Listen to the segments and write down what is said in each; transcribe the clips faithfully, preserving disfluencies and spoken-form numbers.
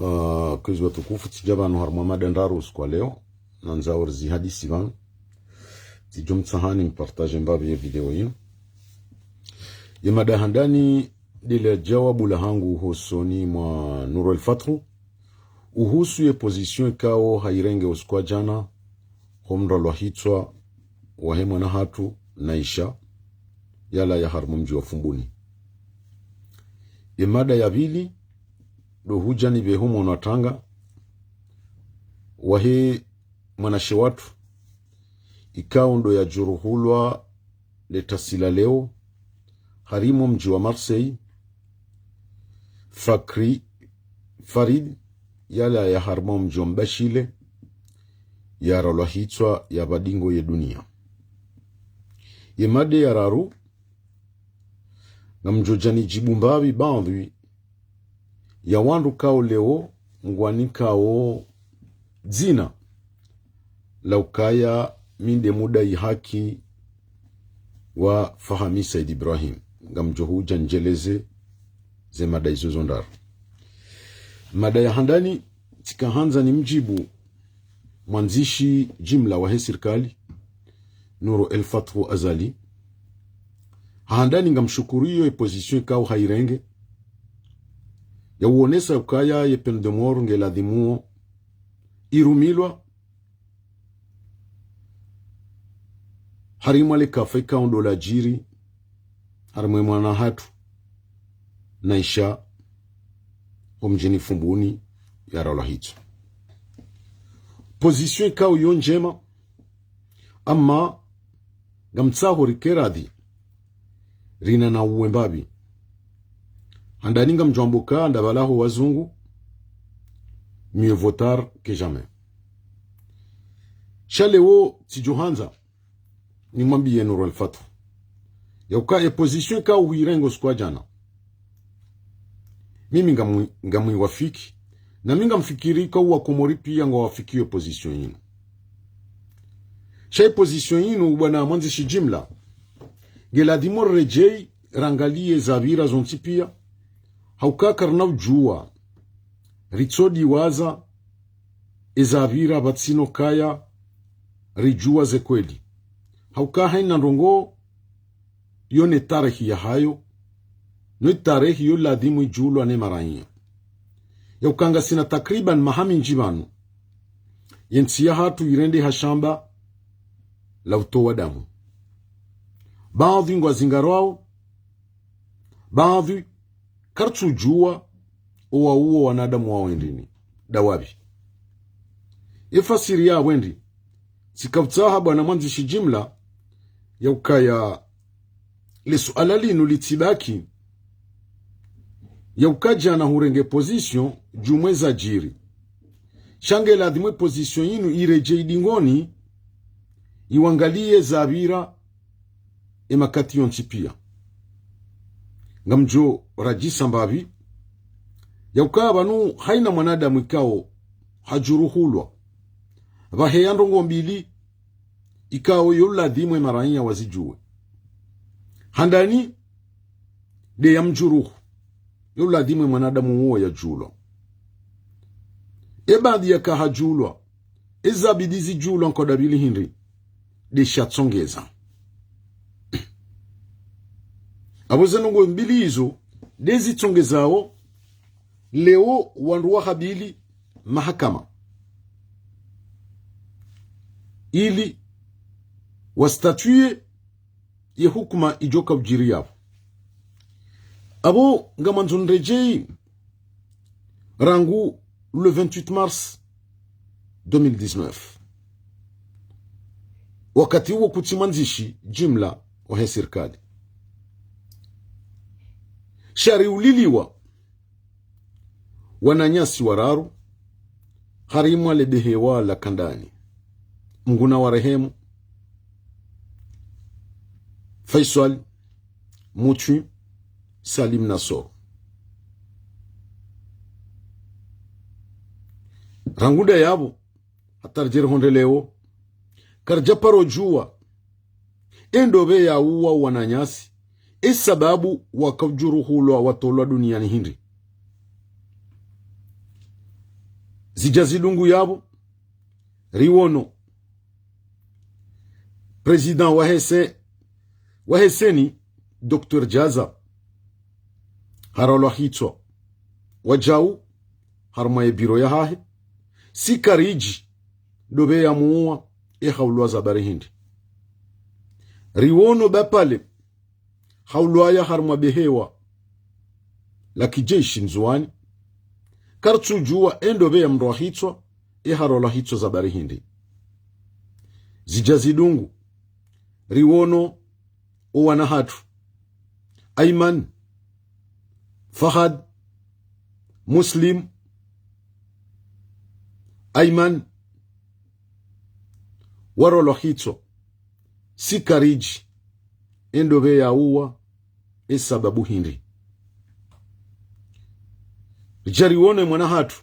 Ah, kwezi watukufu, tsidja pvanu harumwa mada ndraru usiku wa leo, nandzao rizihadisi pvanu. Tsidjo mtsahani mpartage mbapvi ye video yinu. Ye mada handani ndele djawabu lahangu hosoni mwa Nuru El Fathu, uhusu ye position ikao hayirenge usiku wa djana, ho mndru alwa hitswa wahe mwana hatru Naisha, yalawa harumwa mdji wa Fumbuni. Ye mada ya pvili, ndo hudja nipve ho mwono wa tanga wahe mwanamshe watru, ikao ndo yadjuruhulwa le tasi la leo, harumwa mdji wa Marseille, Fakri Farid, yalawa harumwa mdji wa Mbashile, yarolwa hitswa yapva dingo ye dunia. Ye mada ya raru, ngamdjo dja nidjibu mbapvi baadhwi ya wandru ikao leo ngwanikao dzina la ukaya mi nde mudai haki wa Fahami Said Ibrahim. Ngamdjo hudja ndjeleze ze mada izo zo ndraru. Mada ya handani, tsika handza nimdjibu mwandzishi jimla wahe sirikali, Nuru El Fathu Azali. Handani ngamshukuriyo ye position ikao hayirenge, ya uonesa ukaya ye peine de mort nge ladhimuo irumilwa, harumwa le kafa ikao ndo ladjiri harumwa ye mwana hatru Naisha, ho mdjini Fumbuni, yarolwa hitswa. Position ikao yo ndjema, ama ngamtsaho rike radhi, rina na uwe mbapvi. Handani ngamdjo amba uka ndapvalaho wazungu, mieux vaut tard que jamais. Sha leo tsidjo handza nimwambiye Nuru El Fathu, ya uka ye position ikao huyirenge usiku wa djana, mimi ngamwi-, ngamwiwafiki, na mi ngamfikiri ka wa Komori pia ngwawafikiyo ye position yinu. Sha ye position yinu, bwana mwandzishi jimla, nge ladhimu riredjeyi rangaliye zapvira zontsi pia, ha uka karina udjuwa, ritsodiwaza ezapvira pvatsina ukaya ridjuwa ze kweli. Ha uka hayina ndrongoo yo ne tarehi yahayo, no tarehi yo ladhimu idjulwa ne maraiya. Ya uka ngasina takriban maha mindji pvanu, ye ntsi yahatru yirende ha shamba la utowa damu. Baadhwi ngwazingarwao, baadhwi karitsudjuwa owauwo wanadamu wawo ndrini, ndawapvi. Ye fasiri yawo ndri, tsika utsaha bwana mwandzishi jimla, ya ukaya le suala linu litsibaki, ya uka djana hurenge position djuu mwe zadjiri. Sha nge ladhimu ye position yinu yiredjeyi dingoni, yiwangaliye zapvira ye makati yontsi pia. Ngamdjo radjisa mbapvi, ya uka pvanu hayina mwanadamu ikao hadjuruhulwa, pvaheya ndrongoo mbili ikao yo ladhimu ye maraiya wazidjuwe. Handani nde ya mdjuruhu, yo ladhimu ye mwanadamu uwo yadjulwa. Ye baadhwi yaka hadjulwa, ezabidi zidjulwa nkodo mbili hindri, nde sha tsongeza. Apvo ze ndrongoo mbili izo nde zitsongezao leo wandru wahabili mahakama, ili wastatuer ye hukuma idjoka udjiri yapvo. Apvo ngamwandzo niredjeyi rangu le vingt-huit mars deux mille dix-neuf, wakati uwo kutsi mwandzishi jimla wahe sirikali. Sha riuliliwa wananyasi wararu, harimwa le behewa la Kandani. Mngu nawarehemu: Faisal, Mutwi, Salim Nasor. Rangu ndayapvo, hata ridjeri hondre leo, karidjaparo djuwa e ndopvi yauwa wananyasi, e sababu waka udjuruhulwa watolwa duniani hindri. Zidja zidungu yapvo, riwono président wahe se-, wahe CENI, Docteur Djaza, harolwa hitswa, wadjau harumwa ye biro yahahe, si karidji ndo pve yamuuwa, e haulwa za bari hindri. Riwono bapvale haulwaya harumwa behewa la kijeshi Ndzuwani, karitsudjuwa e ndo pve yamrolwa hitswa, e harolwa hitswa za bari hindri. Zidja zidungu, riwono o wana hatru, Aiman, Fahad, Muslim, Aiman, warolwa hitswa, si karidji e ndo pve yauwa, e sababu hindri. Ridja riwono e mwana hatru,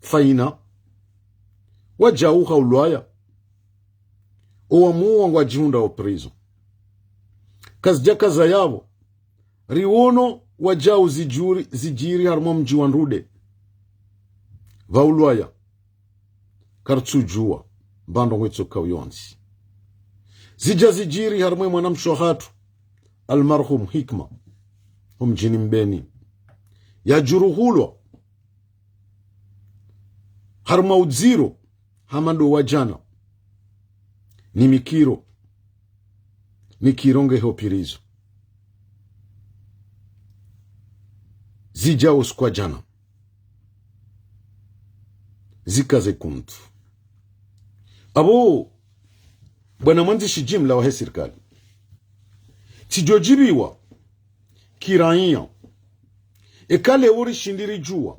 Faina, wadjau haulwaya, o wamuuwa ngwadjihundrao prison. Kazidjaka za yapvo, riwono wadjau zidjuri, zidjiri harumwa mdji wa Ndrude, pvaulwaya, karitsudjuwa mba ndrongoo itsokao yontsi. Zidja zidjiri harumwa e mwanamshe wahatru, almarhum Hikma, ho mdjini Mbeni, yadjuruhulwa harumwa udziro hama ndo wa djana, ni mikiro, mikiro nge ho prison. Zidja usiku wa djana, zika ze kuntu. Apvo, bwana mwandzishi jimla wahe sirikali, tsidjo djibiwa kiraiya, eka leo rishindi ridjuwa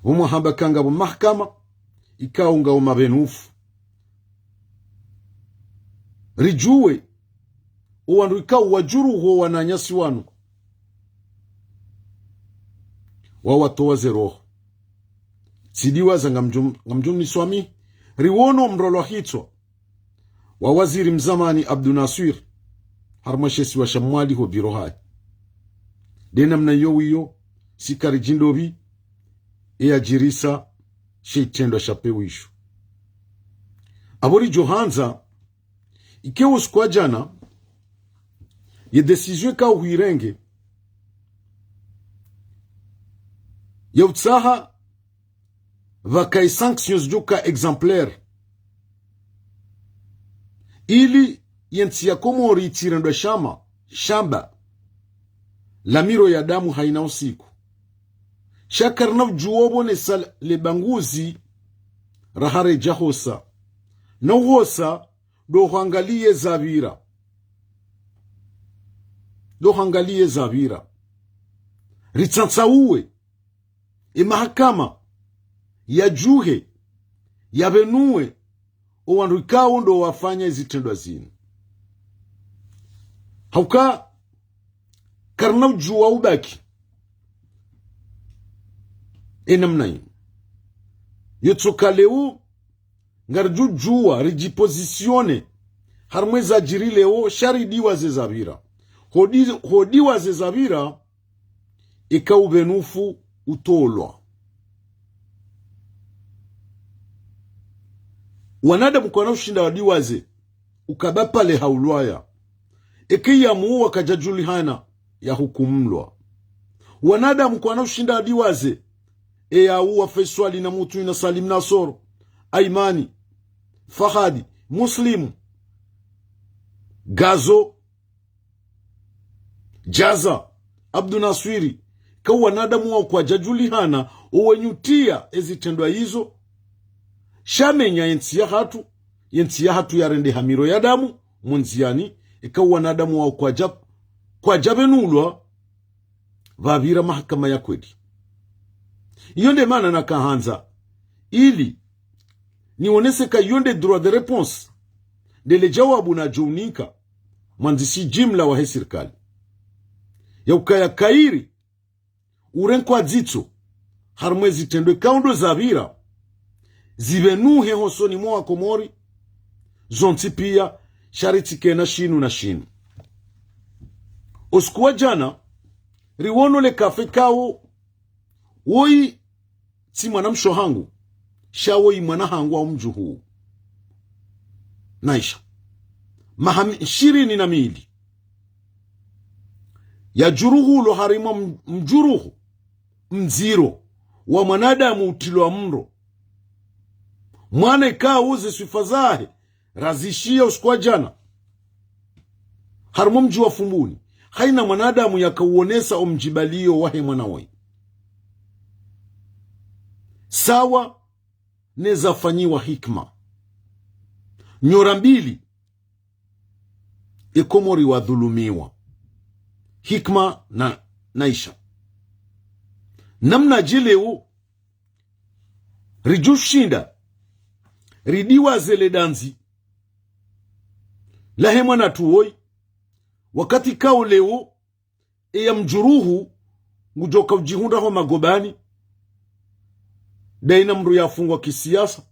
pvo mwahamba ka ngapvo mahakama ikao ngayo mapvenufu, ridjuwe o wandru ikao wadjuruhu o wananyasi wanu, wawatowa ze roho. Tsidiwaza, ngamdjo-, ngamdjo mniswamihi, riwono mrolwa hitswa wa waziri mzamani Abdu Naswir, harumwa she isiwa sha Mwali ho biro hahe. Nde namna iyo wiyo, si karidji ndopvi e yadjirisa she itrendwa sha pewisho. Apvo ridjo handza, ike usiku wa djana, ye décision ikao hwirenge, ya utsaha pvakaye sanctions zidjoka exemplaires, ili ye ntsi ya Komori itsirendwe shama, shamba la miro ya damu hayina usiku. Sha karina udjuwa pvonesa le banguzi raha redja hosa. Na uhosa, ndo hwangaliye zapvira. Ndo hwangaliye zapvira. Ritsantsauwe e mahakama yadjuhe, yapvenuwe o wandru ikao ndo wafanya izitrendwa zinu. Hauka karina udjuwa ubaki e namna inu. Yotsoka leo, ngaridjo djuwa ridjipositionner harumwa ezadjiri leo, sha ridiwaze zapvira. Hodi-, hodiwaze zapvira, eka upvenufu utolwa. Wanadamu kwana ushinda wadiwaze uka pvapvale haulwaya. Eka yamuuwa kadjadjulihana, yahukumulwa. Wanadamu kwana ushinda wadiwaze e yauwa Faiswali na Mutwi na Salim Nasoro, Aimani, Fahadi, Muslimu, Gazo, Djaza, Abdu Naswiri, ka wanadamu wao kwadjadjulihana, owenyi utiya ezitrendwa izo. Sha menya yentsi yahatru, yentsi yahatru yarendeha miro ya damu, mondziyani, eka wanadamu wao kwadja-, kwadjapvenulwa, pvapvira mahakama ya kweli. Iyo nde mana nakahandza, ili niwonese ka iyo nde droit de réponse, ndele djawabu nadjo unika mwandzisi jimla wahe sirikali, ya ukaya kayiri urenkwa dzitso harumwa ezitrendwa ikao ndo zapvira, zipvenuhe hosoni mwa Wakomori, zontsi piya, sha ritsikena shinu na shinu. Osiku wa djana, riwono le kafe kao, woyi tsi mwanamshe hangu, sha woyi mwana hangu wa mdjuhu. Naisha. Maha mi-, shirini na mili. Ya djuruhu lo harimwa m-, mdjuruhu. Mdziro. Wa mwanadamu utilwa mro. Mwana ikao ze swifa zahe. Razishiya usiku wa djana. Harimwa mdji wa Fumbuni. Haina mwanadamu yakauonesa o mdjibaliyo wahe mwana woyi. Sawa ne zafanyiwa Hikma. Nyora mbili, e Komori wadhulumiwa. Hikma na, na Isha. Namnadje leo, ridjoshinda, ridiwaze le dandzi lahe mwana hatru woyi, wakati kao leo, eya mdjuruhu, ngudjoka udjihundra ho magobani, daina mndru yafungwa kisiasa,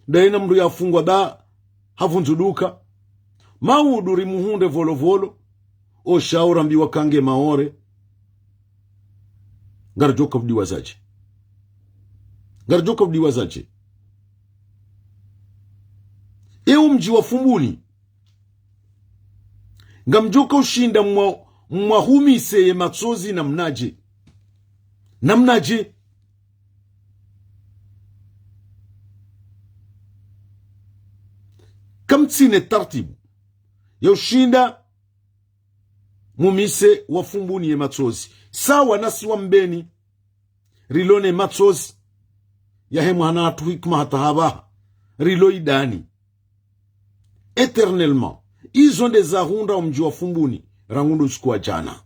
daina mndru yafungwa ba havundzuduka, maudu rimuhundre volovolo, o shauri rambiwa kange Maore, ngaridjoka udiwaza dje. Ngaridjoka udiwaza dje. Ewu mdji wa Fumbuni. Ngamdjoka ushinda mwa-, mwahumise ye matsozi namnadje. Namnadje. Kamtsina tartibu ya ushinda mumise wa Fumbuni ye matsozi. Sawa nasi wa Mbeni. Rilo ne matsozi yahe mwana hatru Hikma hata hapvaha. Rilo idani. Éternellement. Izo nde zahundra o mdji wa Fumbuni, rangu ndo usiku wa djana.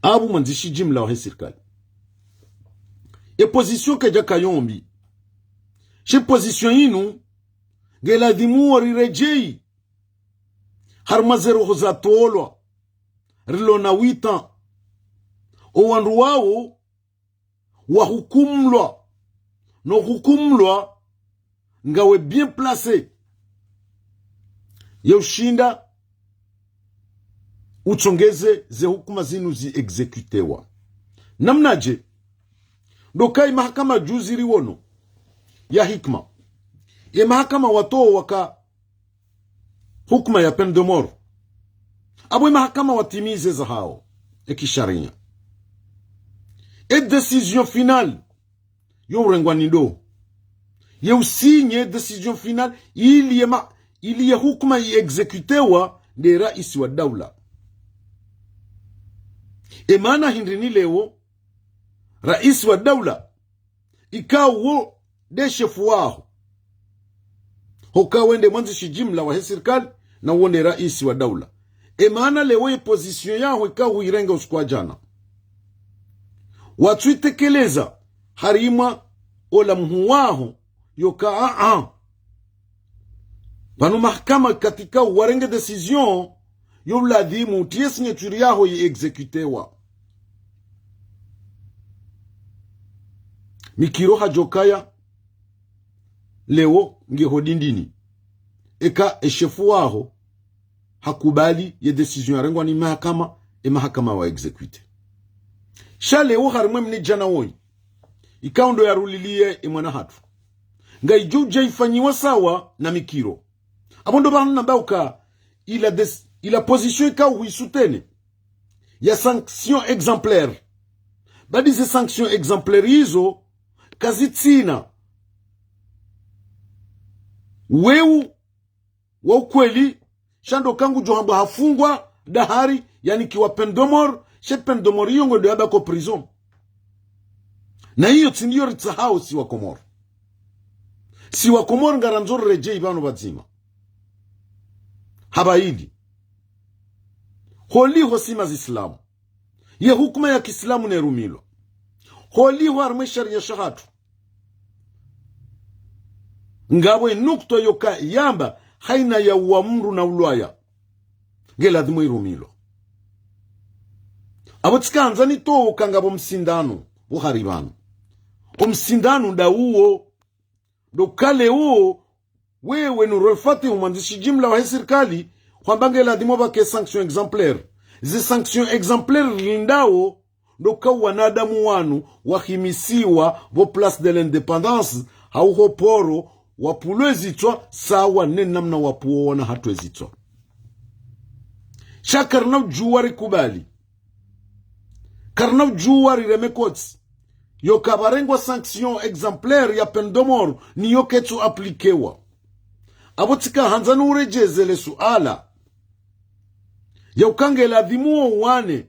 Apvo mwandzishi djimla wahe sirikali. E position kaidjaka yo mbi. She position inu, nge ladhimu wo riredjeyi. Harimwa ze roho zatolwa. Rilo na huit ans. O wandru wawo wahukumlwa. No hukumlwa ngawe bien placé ya ushinda utsongeze ze hukuma zinu zi exécutewa. Namnadje, ndo ka e mahakama juzi riwono ya Hikma. E mahakama watowa waka hukuma ya peine de mort. Apvo e mahakama watimize zahawo, e kisharia. E décision finale, yo urengwa ni ndo. Ye usigne décision finale, ili ye ma-, ili ye hukuma i exécutewa nde raisi wa daula. E maana hindri ni leo, raisi wa daula, ikao wo nde shefu waho. Hoka we nde mwandzishi djimla wahe sirikali, na wo nde raisi wa daula. E maana leo ye position yaho ikao huirenga usiku wa djana. Watsuitekeleza harimwa ola muhu waho, yoka a-a. Pvanu mahakama katika warenge décision, yo ladhimu utriye signature yaho yi exécutewa. Mikiro hadjokaya, leo nge ho dindini. Eka e shefu waho hakubali ye décision yarengwa ni mahakama, e mahakama wa exécuter. Sha leo harimwa e mnidjana woyi, ikao ndo yaruliliye e mwana hatru, ngaidjo udja ifanyiwa sawa na Mikiro. Apvo ndo pvanu namba uka ila des-, ila position ikao huisoutenir ya sanction exemplaire. Badi ze sanction exemplaire izo kazitsina weu wa ukweli, sha ndo ka ngudjo hambwa hafungwa dahari, yanikiwa peine de mort, she peine de mort iyo ngwendo yabaki ho prison. Na iyo tsi ndiyo ritsahao si wa Komoro. Si wa Komoro ngarandzo riredjeyi pvanu pvadzima. Hapvaili. Holiho si mazislamu. Ye hukuma ya kiislamu nerumilwa. Holiho harimwa e sharia shahatru. Ngapvo e nukta yoka yamba haina ya uwa mndru na ulwaya. Nge ladhimu irumilwa. Apvo tsikandza nitowe uka ngapvo msindano, wo hari pvanu. O msindano nda uwo. Ndo ka leo, wewe Nour El Fath, o mwandzishi djimla wahe sirikali, hwamba nge ladhimu pvake sanction exemplaire. Ze sanction exemplaire rilindao, ndo uka wanadamu wanu wahimisiwa pvo Place de l'Indépendance, hau ho Poro, wapvulwe zitswa, sawa ne namna wapvuwo wana hatru ezitswa. Sha karina udjuwa rikubali. Karina udjuwa rireme kotsi. Yo kapvarengwa sanction exemplaire ya peine de mort, ni yo ketsu aplikewa. Apvo tsika handza ni uredjeze le suala. Ya uka nge ladhimu wo wane,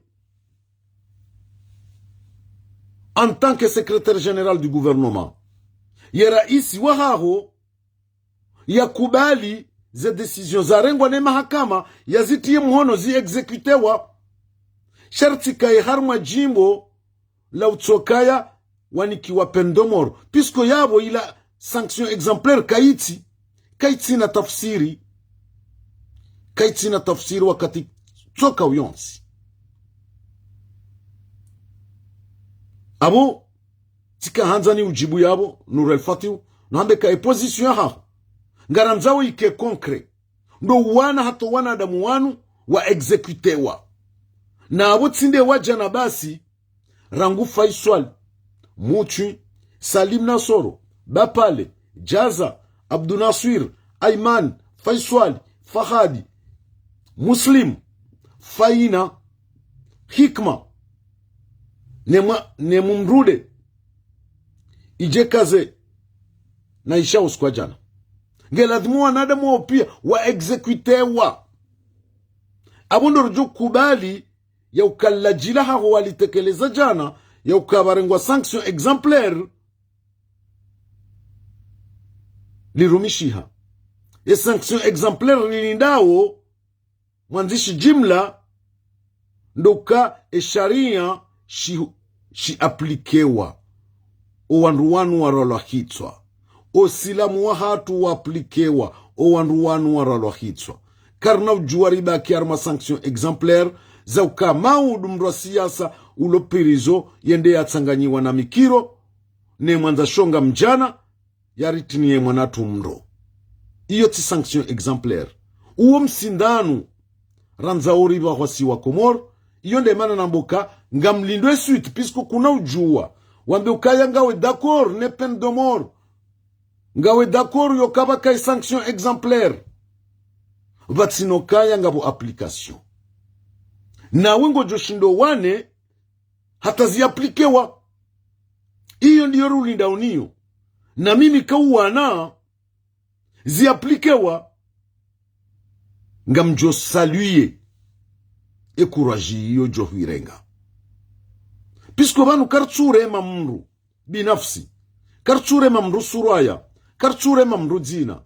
en tant que secrétaire général du gouvernement, ye raisi wahaho yakubali ze décision zarengwa ne mahakama, yazitiye mhono, ziexécutewa. Sharti kaye harimwa djimbo la utsokaya wanikiwa peine de mort, puisque yapvo ila sanction exemplaire kayitsi, kayitsina tafsiri, kayitsina tafsiri wakati tsoka uyontsi. Apvo tsika handza ni udjibu yapvo, Nour El Fath, no hambe ka e position yahaho ngarandzao ike concret. Ndo wana hata wanadamu wanu waexécutewa. Na apvo tsi nde wa djana basi, rangu Faiswal, Mutwi, Salim Nasoro, Bapale, Djaza, Abdou Naswir, Ayman, Faiswal, Fahadi, Muslim, Faina, Hikma, ne mwa-, ne Mumrude, Idje Kaze, na Isha usiku wa djana. Nge ladhimu wanadamu wao pia waexécutewa. Apvo ndo ridjo kubali ya uka ladjila haho walitekeleza djana, ya uka pvarengwa sanction exemplaire, lirumishiha. E sanction exemplaire lilindao mwandzishi jimla, ndo uka e sharia shi, shiaplikewa. O wandru wanu waralwa hitswa. O silamu wahatru waaplikewa. O wandru wanu waralwa hitswa. Karina udjuwa ribaki harimwa sanction exemplaire, za uka maudu mndru wa siasa ulo prison yende yatsanganyiwa na mikiro, ne mwandza shonga mdjana, yaritiniye mwanatru mndro. Iyo tsi sanction exemplaire. Uwo msindanu randzao ripvahwa si wa Komori. Iyo nde mana nambo ka ngamlindwe suite, puisque kuna udjuwa wambe ukaya ngawe d'accord ne peine de mort, ngawe d'accord yo ka pvwakaye sanction exemplaire, pvatsina ukaya ngapvo application. Nawe ngodjo shindo wane hata ziaplikewa. Iyo ndiyo rulindao niyo. Na mimi kauwana ziaplikewa, ngamdjo saluer e courage iyo djo huirenga. Puisque pvanu karitsurema mndru binafsi, karitsurema mndru suraya, karitsurema mndru dzina.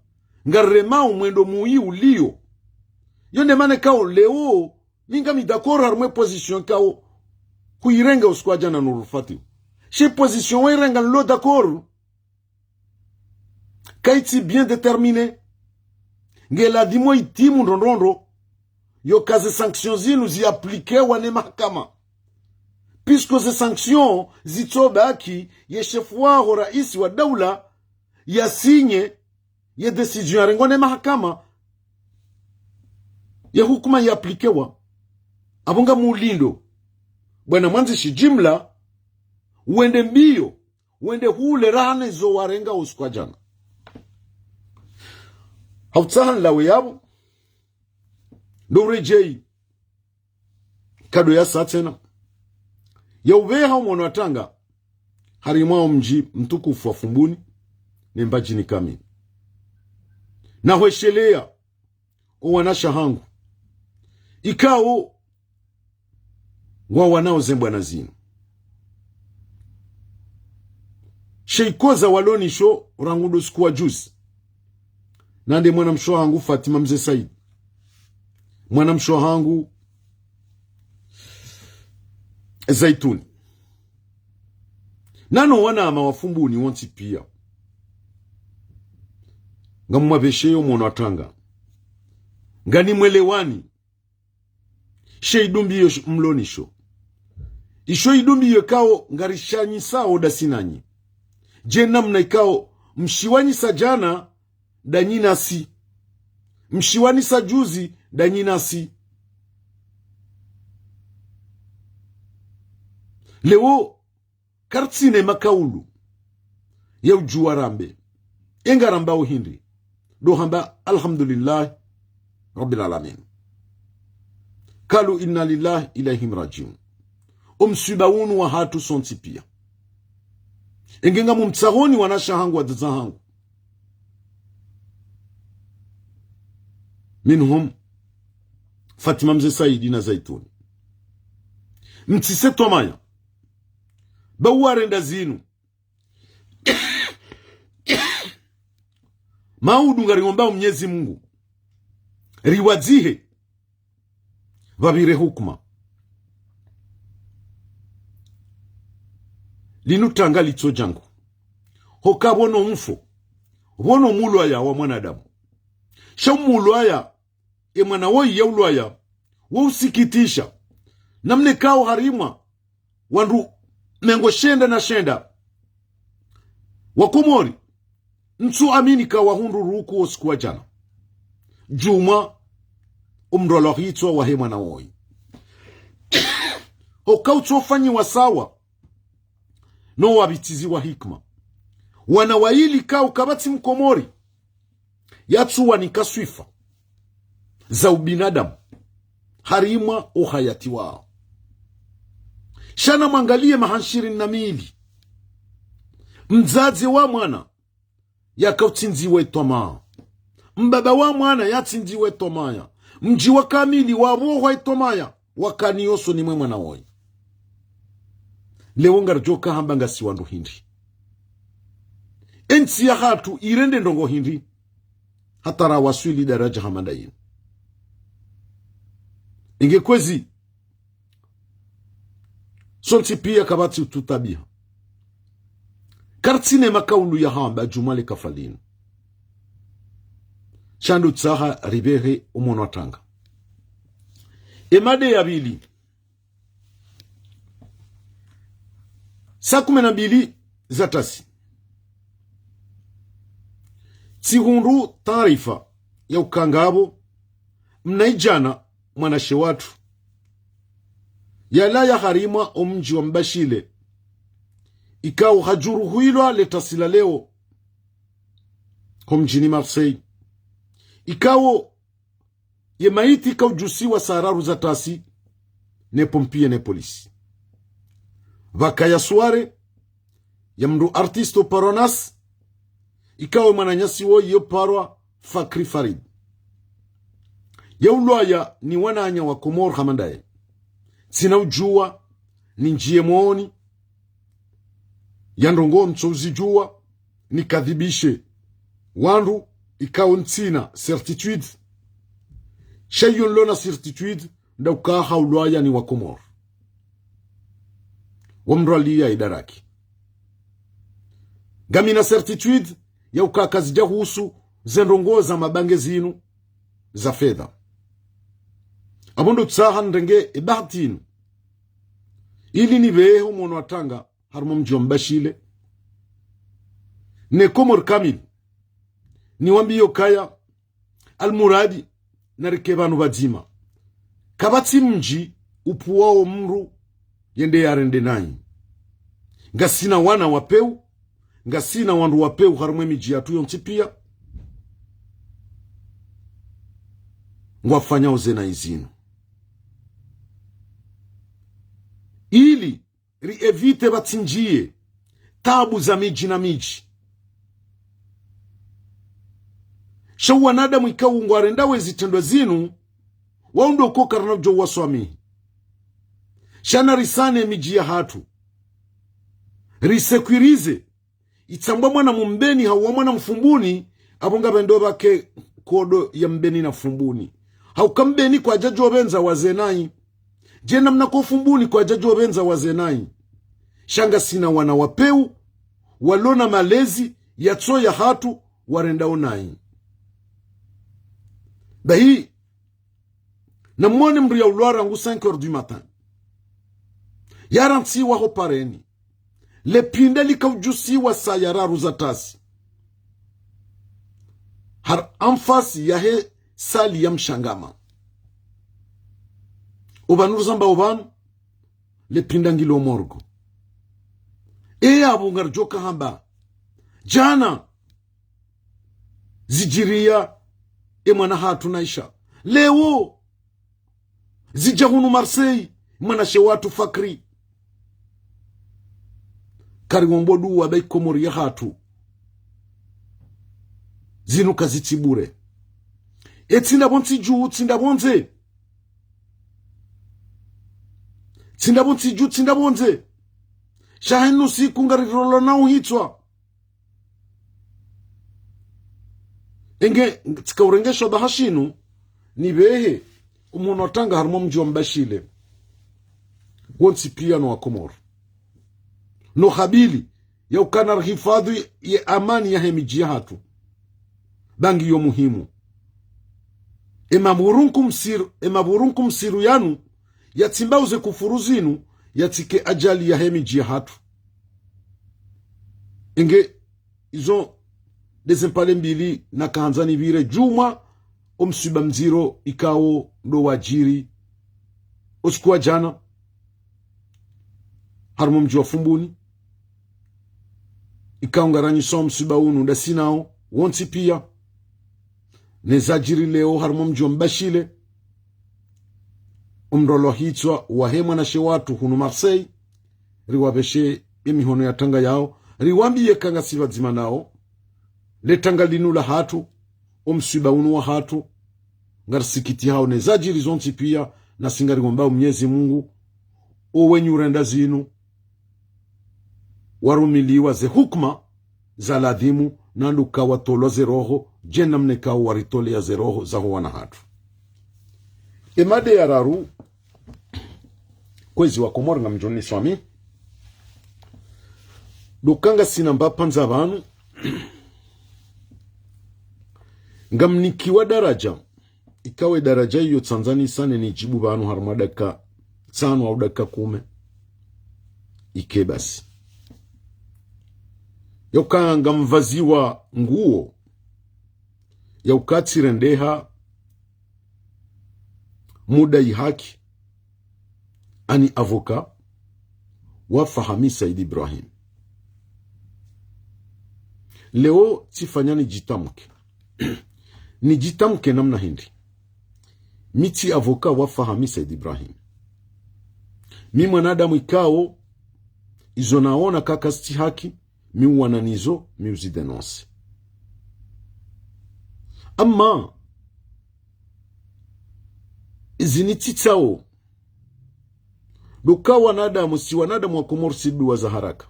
Ngariremao mwendo muyi uliyo. Yo nde mana kao leo mi ngami d'accord harimwa e position kao huirenga usiku wa djana Nour El Fath. She position wairenga nilo d'accord. Kayitsi bien déterminée. Nge ladhimu itimu ndrondrondro yo ka ze sanction zinu ziaplikewa ne mahakama. Puisque ze sanction zitsobaki ye shefu waho raisi wa daula yasinye ye décision yarengwa ne mahakama, ye hukuma yaplikewa. Apvo ngamulindo bwana mwandzishi jimla wende mbiyo, wende hule raha ne zo warenga usiku wa djana. Hautsaha nilawe yapvo, ndo uredjeyi kado ya sa tsena ya upveha o mwono wa tanga harimwa o mdji mtukufu wa Fumbuni ne Mbadjini kamili. Na hwesheleya o wanasha hangu ikao ngwawanao ze mbwana zinu. She ikoza walo nisho rangu ndo usiku wa juzi. Nande mwanamshe wahangu Fatima Mze Said, mwanamshe wahangu Zaituni, nano wanama wa Fumbuni wontsi pia, ngamumwapvesheyo mwono wa tanga. Nganimwelewani she idumbiyo sh-, mlo nisho. Isho idumbiyo ikao ngarishanyisao dasi nanyi. Dje namna ikao mshiwanyisa djana danyi nasi, mshiwanyisa juzi danyi nasi. Leo, kartsina makaulu ya udjuwa rambe. Enga rambao hindri? Ndo hamba, "Alhamdulillah Rabbil Alamin." Kalu, "Inna lillahi ilayhim rajiun." Omswiba unu wahatru sontsi pia. Enge ngamumtsahoni wanasha hangu, wadzadze hangu. Minhum Fatima Mze Saidi na Zaituni. Mtsise twamaya. Ba uwarenda zinu. Maudu ngariomba Mnyezi Mungu. Riwadzihe. Pvapvire hukuma. Linu tanga litso djangu. Hoka pvono mfo. Pvono mulwaya wa mwanadamu. Sha mulwaya, e mwana woyi ya ulwaya, wo usikitisha. Namna ikao harimwa wandru mengo shenda na shenda wa Komori, ntsu amini ka wahundru ruku wo usiku wa djana. Djumwa umdrwalwa hitswa wahe mwana woyi. Hoka utsofanyiwa sawa no wapvitsizi wa hikima. Wana wayili kao kapvatsi Mkomori yatsuwanika swifa za ubinadamu harimwa uhayati wao. Sha namwangaliye maha shirini na mili. Mdzadze wa mwana yaka utsindziwa e twamaa. Mbaba wa mwana yatsindziwa e twamaya. Mdji wa kamili wapvohwa e twamaya. Wakaniyo usoni mwe mwana woyi. Leo ngaridjoka hamba ngasi wandru hindri? Entsi yahatru irende ndrongo hindri hata rawaswili daraja hama nda yinu? Inge kwezi, sontsi pia kapvatsi utsutabiha. Kartsina makaulu ya hamba djumwa le kafa linu. Sha ndo tsaha ripvehe omono wa tanga. E mada ya pvili. Saa kume na mbili za tasi, tsihundru taarifa ya uka ngapvo mnaidjana mwanashe watru yalawa harimwa omdji wa Mbashile, ikao hadjuruhwilwa le tasi la leo ho mdjini Marseille. Ikao ye maiti kaudjusiwa saa raru za tasi ne pompier ne polisi. Pvakaya soirée ya mndru artiste uparwa Nas, ikao mwananyasi woyi yo uparwa Fakri Farid. Ya ulwaya ni wananya wa Komori hama ndaye. Tsina udjuwa, nindjiye moni ya ndrongo ntso uzidjuwa, nikadhibishe wandru ikao ntsina certitude. Sha iyo nilo na certitude nda uka ha ulwaya ni wa Komori. Wa mndru aliya idaraki. Ngamina certitude ya uka kazidja husu ze ndrongo za mabange zinu za fedha. Apvo ndo tsaha nirenge e bahati inu ili nipvehe omono wa tanga harumwa mdji wa Mbashile ne Komori kamili, niwambiye ukaya almuradi narike pvanu pvadzima. Kapvatsi mdji upvuwao mndru yende yarende nayi. Ngasina wana wa pewu, ngasina wandru wa pewu harumwa e midji yatru yontsi piya ngwafanyao ze nayi zinu. Ili ri éviter pvatsindjiye tabu za midji na midji. Sha wanadamu ikao ngwarendao ze zitrendwa zinu, wao ndo uka karina udjo waswamihi. Sha narisane midji yahatru. Ri sécuriser. Itsambwa mwana Mumbeni hau wa mwana Mfumbuni, apvo ngapvendo pvake kodo ya Mbeni na Fumbuni. Hauka Mbeni kwadjadjo pvendza wa ze nayi. Dje namna ko Fumbuni kwadjadjo pvendza wa ze nayi. Sha ngasina wana wa pewu, walo na malezi yatso yahatru, warendao nayi. Bahi, namwone mndru ya ulwara rangu cinq heures du matin. Yarantsiwa ho pareni. Le pinde likaudjusiwa saa ya raru za tasi. Har en face yahe salle ya Mshangama. Opvanu ruzamba opvanu, le pinda ngilo morgue. Eya pvo ngaridjo kahamba. Djana zidjiriya emwana hatru Naisha. Leo zidja hunu Marseille, mwanamshe watru Fakri. Kariwombo duwa ba iKomori yahatru. Zinu kazitsi bure. E tsi ndapvo ntsi dju, tsi ndapvo ndze. Tsi ndapvo ntsi dju, tsi ndapvo ndze. Sha henu siku ngarirolwa na uhitswa. Enge, tsika urengesha bahashinu, nipvehe, omhono wa tanga harumwa mdji wa Mbashile. Wontsi piya no waKomori. No habili, ya ukana rihifadhwi ye amani yahe midji yahatru. Ba ngiyo muhimu. Emapvurunku msiru, emapvurunku msiru yanu, yatsimbauze kufuru zinu, yatsike ajali yahe midji yahatru. Enge, izo ndeze mpale mbili nakahandza nipvire djumwa omswiba mdziro ikao ndo wadjiri osiku wa djana harumwa mdji wa Fumbuni. Ikao ngaranyiso omswiba unu ndasi nao wontsi piya. Ne zadjiri leo harumwa mdji wa Mbashile. Omrolwa hitswa wahe mwanamshe watru hunu Marseille. Riwapveshe emihono ya tanga yao. Riwambiye ka ngasi pvadzima nao. Le tanga linu lahatru, omswiba unu wahatru. Ngarisikitihao ne zadjiri zontsi piya, nasi ngariwombao Mnyezi Mungu, owenyi urenda zinu, warumiliwa ze hukuma za ladhimu, na nduka watolwa ze roho, dje namna ikao waritoleya ze roho zaho wana hatru. Emada ya raru, kwezi waKomori ngamdjo niswami. Nduka ngasina mbapvandza pvanu. Ngamnikiwa daraja. Ikao edaraja iyo tsandzanisa ne nidjibu pvanu harumwa dakika tsanu au dakika kume. Ike basi. Yoka ngamvaziwa nguo. Ya uka tsirendeha mudai haki. Ani avocat wa Fahami Said Ibrahim. Leo tsifanya nidjitamke. Nidjitamke namna hindri. Mi tsi avocat wa Fahami Said Ibrahim. Mi mwanadamu ikao, izo naona ka kazitsi haki, mi uwana nizo, mi uzidénonce. Ama, izi nitsitsao, nduka wanadamu, si wanadamu waKomori si duwa za haraka.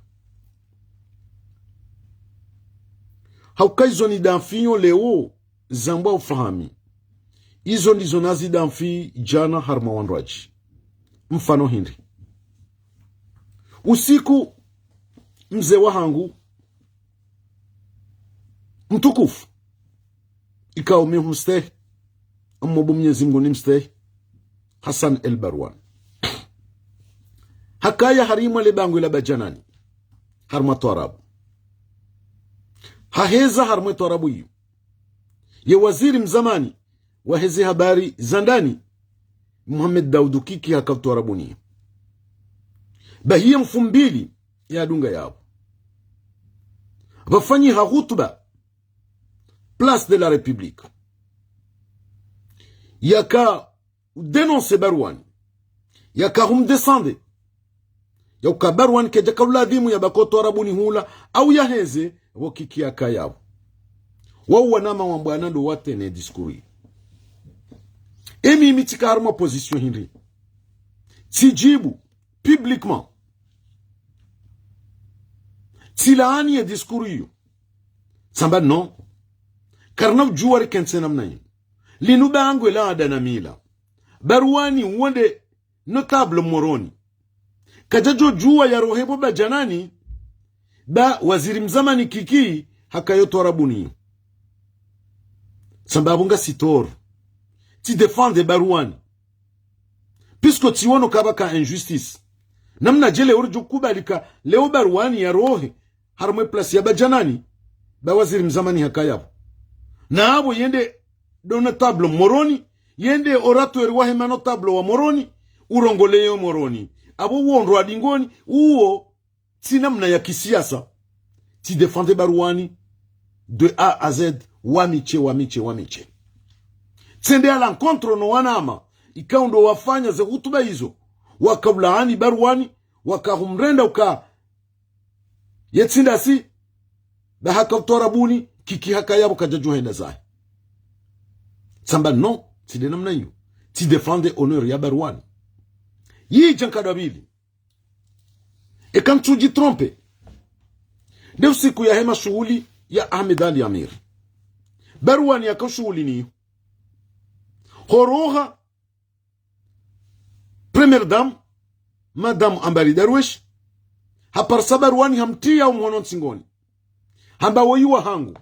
Hauka izo nidamfiyo leo, zambwa o Fahami. Izo ndizo nazidamfi djana harumwa wandru wadji. Mfano hindri. Usiku, mze wahangu mtukufu, ikao mi humstehi, amobu Mnyezi Mungu nimstehi, Hassan El Barwan. Hakaya harimwa le bangwe la Badjanani, harumwa twarabu. Haheza harumwa twarabu iyo. Ye waziri mzamani waheze habari za ndani, Mohamed Daoudou Kiki, haka utwarabuni. Bahiya mfumbili yadunga yapvo, pvafanyiha hutuba Place de la République. Yaka udénoncer Barwani. Yaka humdescendre. Yauka Barwani kedjaka uladhimu yabaki otwarabuni hula, au yaheze, pvo Kiki yakaya pvo. Wao wanama wambwana ndo watene discours. Emi mi tsika harumwa position hindri? Tsidjibu publiquement. Tsilaani ye discours iyo. Tsamba non. Karina udjuwa rikentsi namna inu. Linu bangwe la ada na mila. Barwani uwo nde notable Moroni. Kadjadjo djuwa yarohe pvo Badjanani, ba waziri mzamani Kiki hakaya otwarabuni. Tsamba apvo ngasi tort. Tsi défendre Barwani. Puisque tsiwono kaba ka injustice. Namna dje leo ridjo kubali ka leo Barwani yarohe harumwa e place ya Badjanani, ba waziri mzamani hakaya pvo. Na apvo yende ndo notable Moroni, yende orateur wahe manotable wa Moroni, urongoleye Moroni. Apvo uwo ndro adingoni, uwo tsi namna ya kisiasa. Tsi défendre Barwani de A à Z, wami she, wami she, wami she. Tsende à l'encontre no wanama, ikao ndo wafanya ze hutuba izo. Waka ulaani Barwani, waka humrenda uka yetsi ndasi, ba haka utwarabuni, kiki haka yapvo kadjadjo henda zahe. Tsamba non, tsi nde namna iyo. Tsi défendre honneur ya Barwani. Yidja nkado ya pvili. Eka ntsudji tromper, nde usiku yahe mashuhuli ya Ahmed Ali Amir. Barwani yaka ushuhuli niyo. Horoha Première Dame, Madame Ambari Darwesh, haparisa Barwani hamtriya omhono ntsingoni. Hamba woyi wahangu.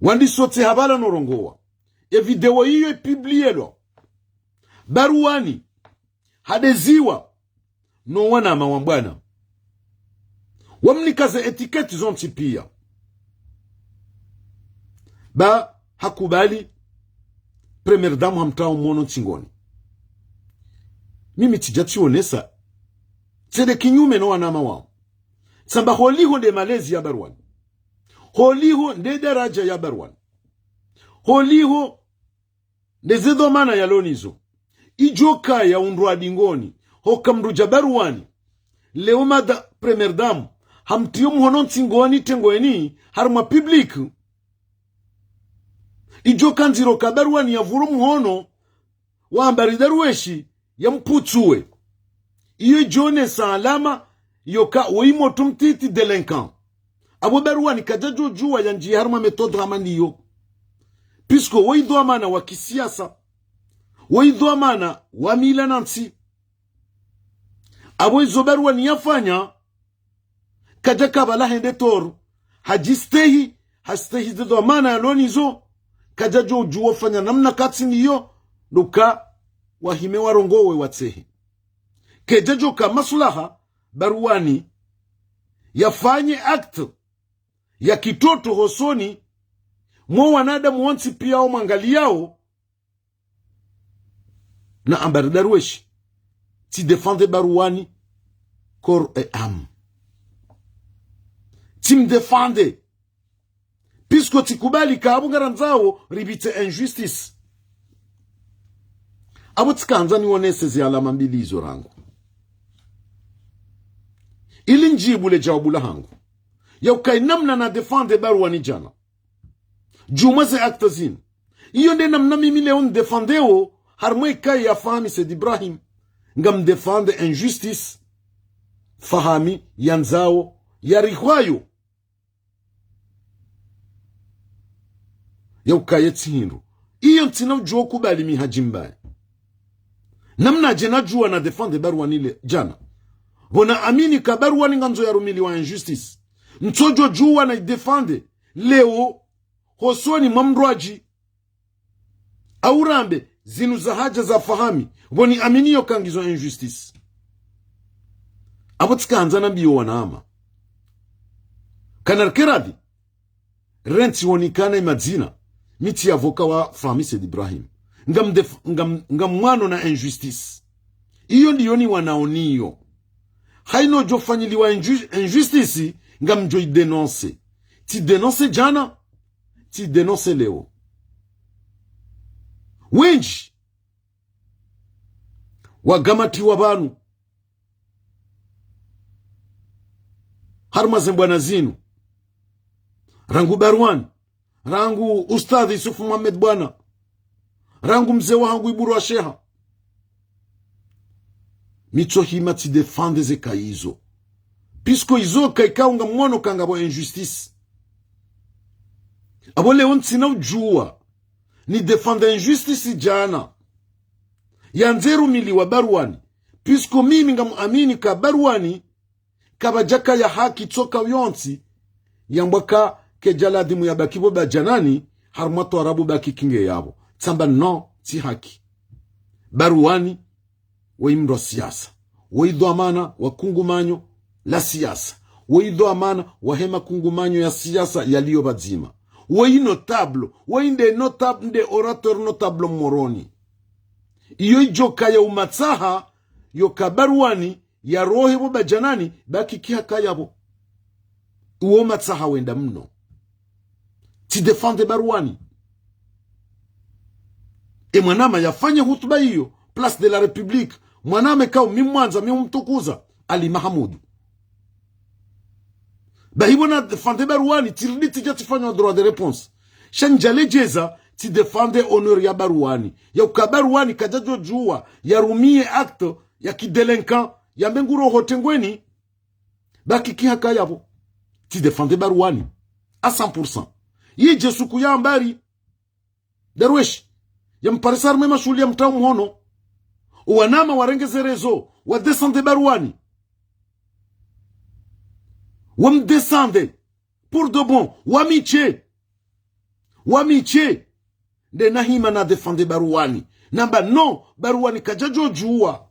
Wandisa otsi habala no rongowa. E video iyo ipublielwa. Barwani hadeziwa no wanama wa mbwana. Wamnika ze étiquette zontsi piya. Ba hakubali Première Dame hamtriya omhono ntsingoni. Mimi tsidja tsionesa tsende kinyume no wanama wao. Tsamba holiho nde malezi ya Barwani. Holiho nde daraja ya Barwani. Holiho nde ze dhwamana yalo nizo. Idjo kaya undru wa dingoni, hoka mndru dja Barwani. Leo Madame Première Dame hamtriya omhono ntsingoni tengweni, harumwa public. Idjo ka ndziro ka Barwani yavuro mhono wa Ambari Darweshi yampvutsuwe. Iyo idjo onesa alama yoka woyi motru mtiti, délinquant. Apvo Barwani kadjadjo djuwa yandjiye harumwa méthode hama ndiyo. Puisque woyi dhwamana wa kisiasa. Woyi dhwamana wa mila na ntsi. Apvo izo Barwani yafanya, kadja kabala hende toro. Hadjistehi, hastehi ze dhwamana yalo nizo, kadjadjo djuwa fanya namna katsi niyo, ndo uka wahime warongowe watsehe. Kedjadjo ka maslaha Barwani yafanye acte ya kitoto hosoni mwo wanadamu wontsi piya wamwangaliyao, na Ambari Darweshi. Tsi défendre Barwani corps et âme. Tsi mdéfendre. Puisque tsikubali ka apvo ngarandzao ripvitse injustice. Apvo tsikandza nionese zi alama mbili izo rangu, ili ndjibu le djawabu lahangu. Ya uka yi namna na défendre Barwani djana. Djumwa ze acte zinu. Iyo nde namna mimi leo ndéfendeo, harumwa e cas ya Fahami Said Ibrahim. Ngam défendre injustice. Fahami yandzao yarihwayo. Ya uka ye tsi hindru. Iyo ntsina udjuwa kubali mi hadjimbaye. Namna dje nadjuwa na défendre Barwani le djana. Pvo na amini ka Barwani ngandzo yarumiliwa injustice. Ntsodjo djuwa na idéfendre leo hosoni mwa mndru wadji. Au rambe zinu zahadja za Fahami, pvo ni amini yo ka ngizo injustice. Apvo tsikandza nambiyo wanama. Kana rike radhi, rentsi wonikana imadzina, mi tsi avocat wa Fahami Said Ibrahim. Ngam déf-, ngam, ngam mwano na injustice. Iyo ndiyo niwanao niyo. Haina udjo fanyiliwa inju-, injustice, ngamdjo idénoncer. Tsi dénoncer djana, tsi dénoncer leo. Wendji wagamatiwa pvanu harumwa ze mbwana zinu. Rangu Barwani, rangu Ustadh Yusuf Mohamed Bwana, rangu mze wahangu Iburu wa Sheha. Mi tsohima tsi défendre ze cas izo. Puisque izo ka ikao ngamwono ka ngapvo injustice. Apvo leo ntsina udjuwa ni défendre injustice djana yandze rumiliwa Barwani. Puisque mimi ngam amini ka Barwani kapvadjaka ya haki tsoka yontsi, yambwa ka kedja ladhimu yabaki pvo ba djanani, harumwa twarabu baki kinge yapvo. Tsamba non, tsi haki. Barwani, woyi mndru wa siasa. Woyi dhwamana wa kungumanyo la siasa. Woyi dhwamana wahe makungumanyo ya siasa yaliyo pvadzima. Woyi notable, woyi nde notab-, nde orateur notable Moroni. Iyo idjo kaya umatsaha, yoka Barwani, yarohe pvo Badjanani, ba Kiki hakaya pvo. Uwo matsaha wenda mno. Tsi défendre Barwani. E mwanama yafanye hutuba iyo, Place de la République. Mwanama ikao mi mwandza, mi umtukuza, Ali Mahamudu. Bahi pvo na défendre Barwani, tsiridi tsidja tsifanya droit de réponse. Sha ndjaledjeza, tsi défendre honneur ya Barwani. Ya uka Barwani kadjadjo djuwa, yarumie acte ya ki délinquant, yambe nguroho tengweni, ba Kiki hakaya pvo. Tsi défendre Barwani. À cent pour cent. Yidje suku ya mbari. Darweshi, yamparisa harumwa e mashuhuli ya mtrao mhono. Owanama warenge ze réseaux, wa défendre Barwani. Wa mdéfendre. Pour de bon, wa mitse. Wa mitse. Nde nahima na défendre Barwani. Namba non, Barwani kadjadjo djuwa.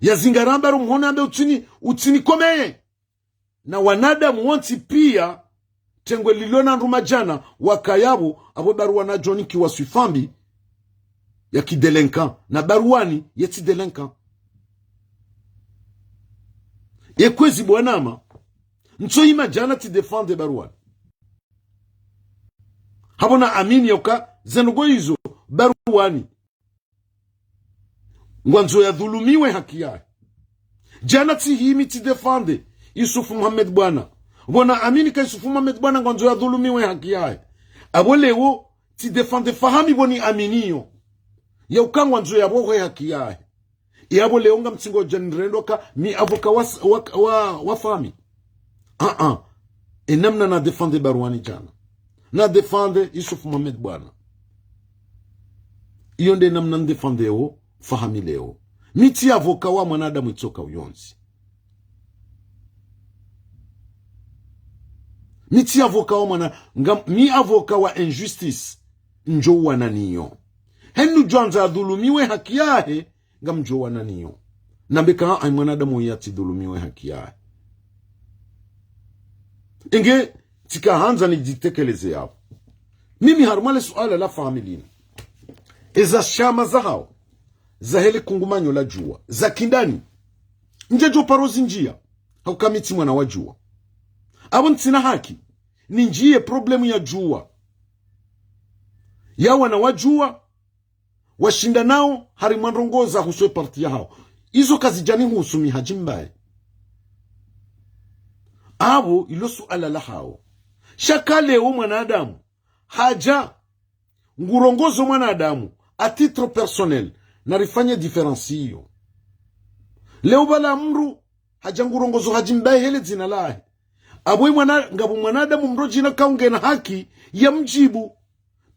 Yazingara mbaro mhono ambe utsini, utsini komeye. Na wanadamu wontsi pia, tengwe lilo na ndruma djana, wakaya pvo, apvo Barwani adjo nikiwa swifa mbi ya ki délinquant, na Barwani ye tsi délinquant. E kwezi bo wanama, ntsohima djana tsi défendre Barwani. Hapvo na amini ya uka, ze ndrongoo izo, Barwani ngwandzo yadhulumiwe haki yahe. Djana tsihimi tsi défendre Yusuf Mohamed Bwana. Pvo na amini ka Yusuf Mohamed Bwana ngwandzo yadhulumiwe haki yahe. Apvo leo tsi défendre Fahami pvo ni aminiyo. Ya uka ngwandzo yapvohwe haki yahe. Yapvo leo ngamtsingo djani rendwa ka mi avocat wa, wa, wa, wa Fahami. Ah, ah. E namna na défendre Barwani djana. Na défendre Yusuf Mohamed Bwana. Iyo nde namna ndéfendre o Fahami leo. Mi tsi avocat wa mwanadamu itsoka uyontsi. Mi tsi avocat wa mwana, nga, mi avocat wa injustice. Ndjo wana niyo. Henu djwandza adhulumiwe haki yahe, ngamdjo wana niyo. Nambe ka, ai mwanadamu yatsi dhulumiwe haki yahe. Inge, tsika handza nidjitekeleze yapvo. Mimi harumwa le suala la Fahami linu. Eza shama zahao, za hele kungumanyo la Juwa, za kindani. Ndjadjo paro zindjia, hauka mi tsi mwana wa Juwa. Apvo ntsina haki, nindjie problème ya Juwa. Ya wana wa Juwa, washindanao harimwa ndrongoo za husu e parti yahao. Izo kazidjani husu mi hadji mbaye. Apvo ilo suala lahao. Sha ka leo mwanadamu, hadja ngurongozo mwanadamu, à titre personnel, narifanye différence iyo. Leo pvala mndru, hadja ngurongozo hadji mbaye hele dzina lahe. Apvo i mwana, ngapvo mwanadamu mndru djina kaungena haki ya mdjibu.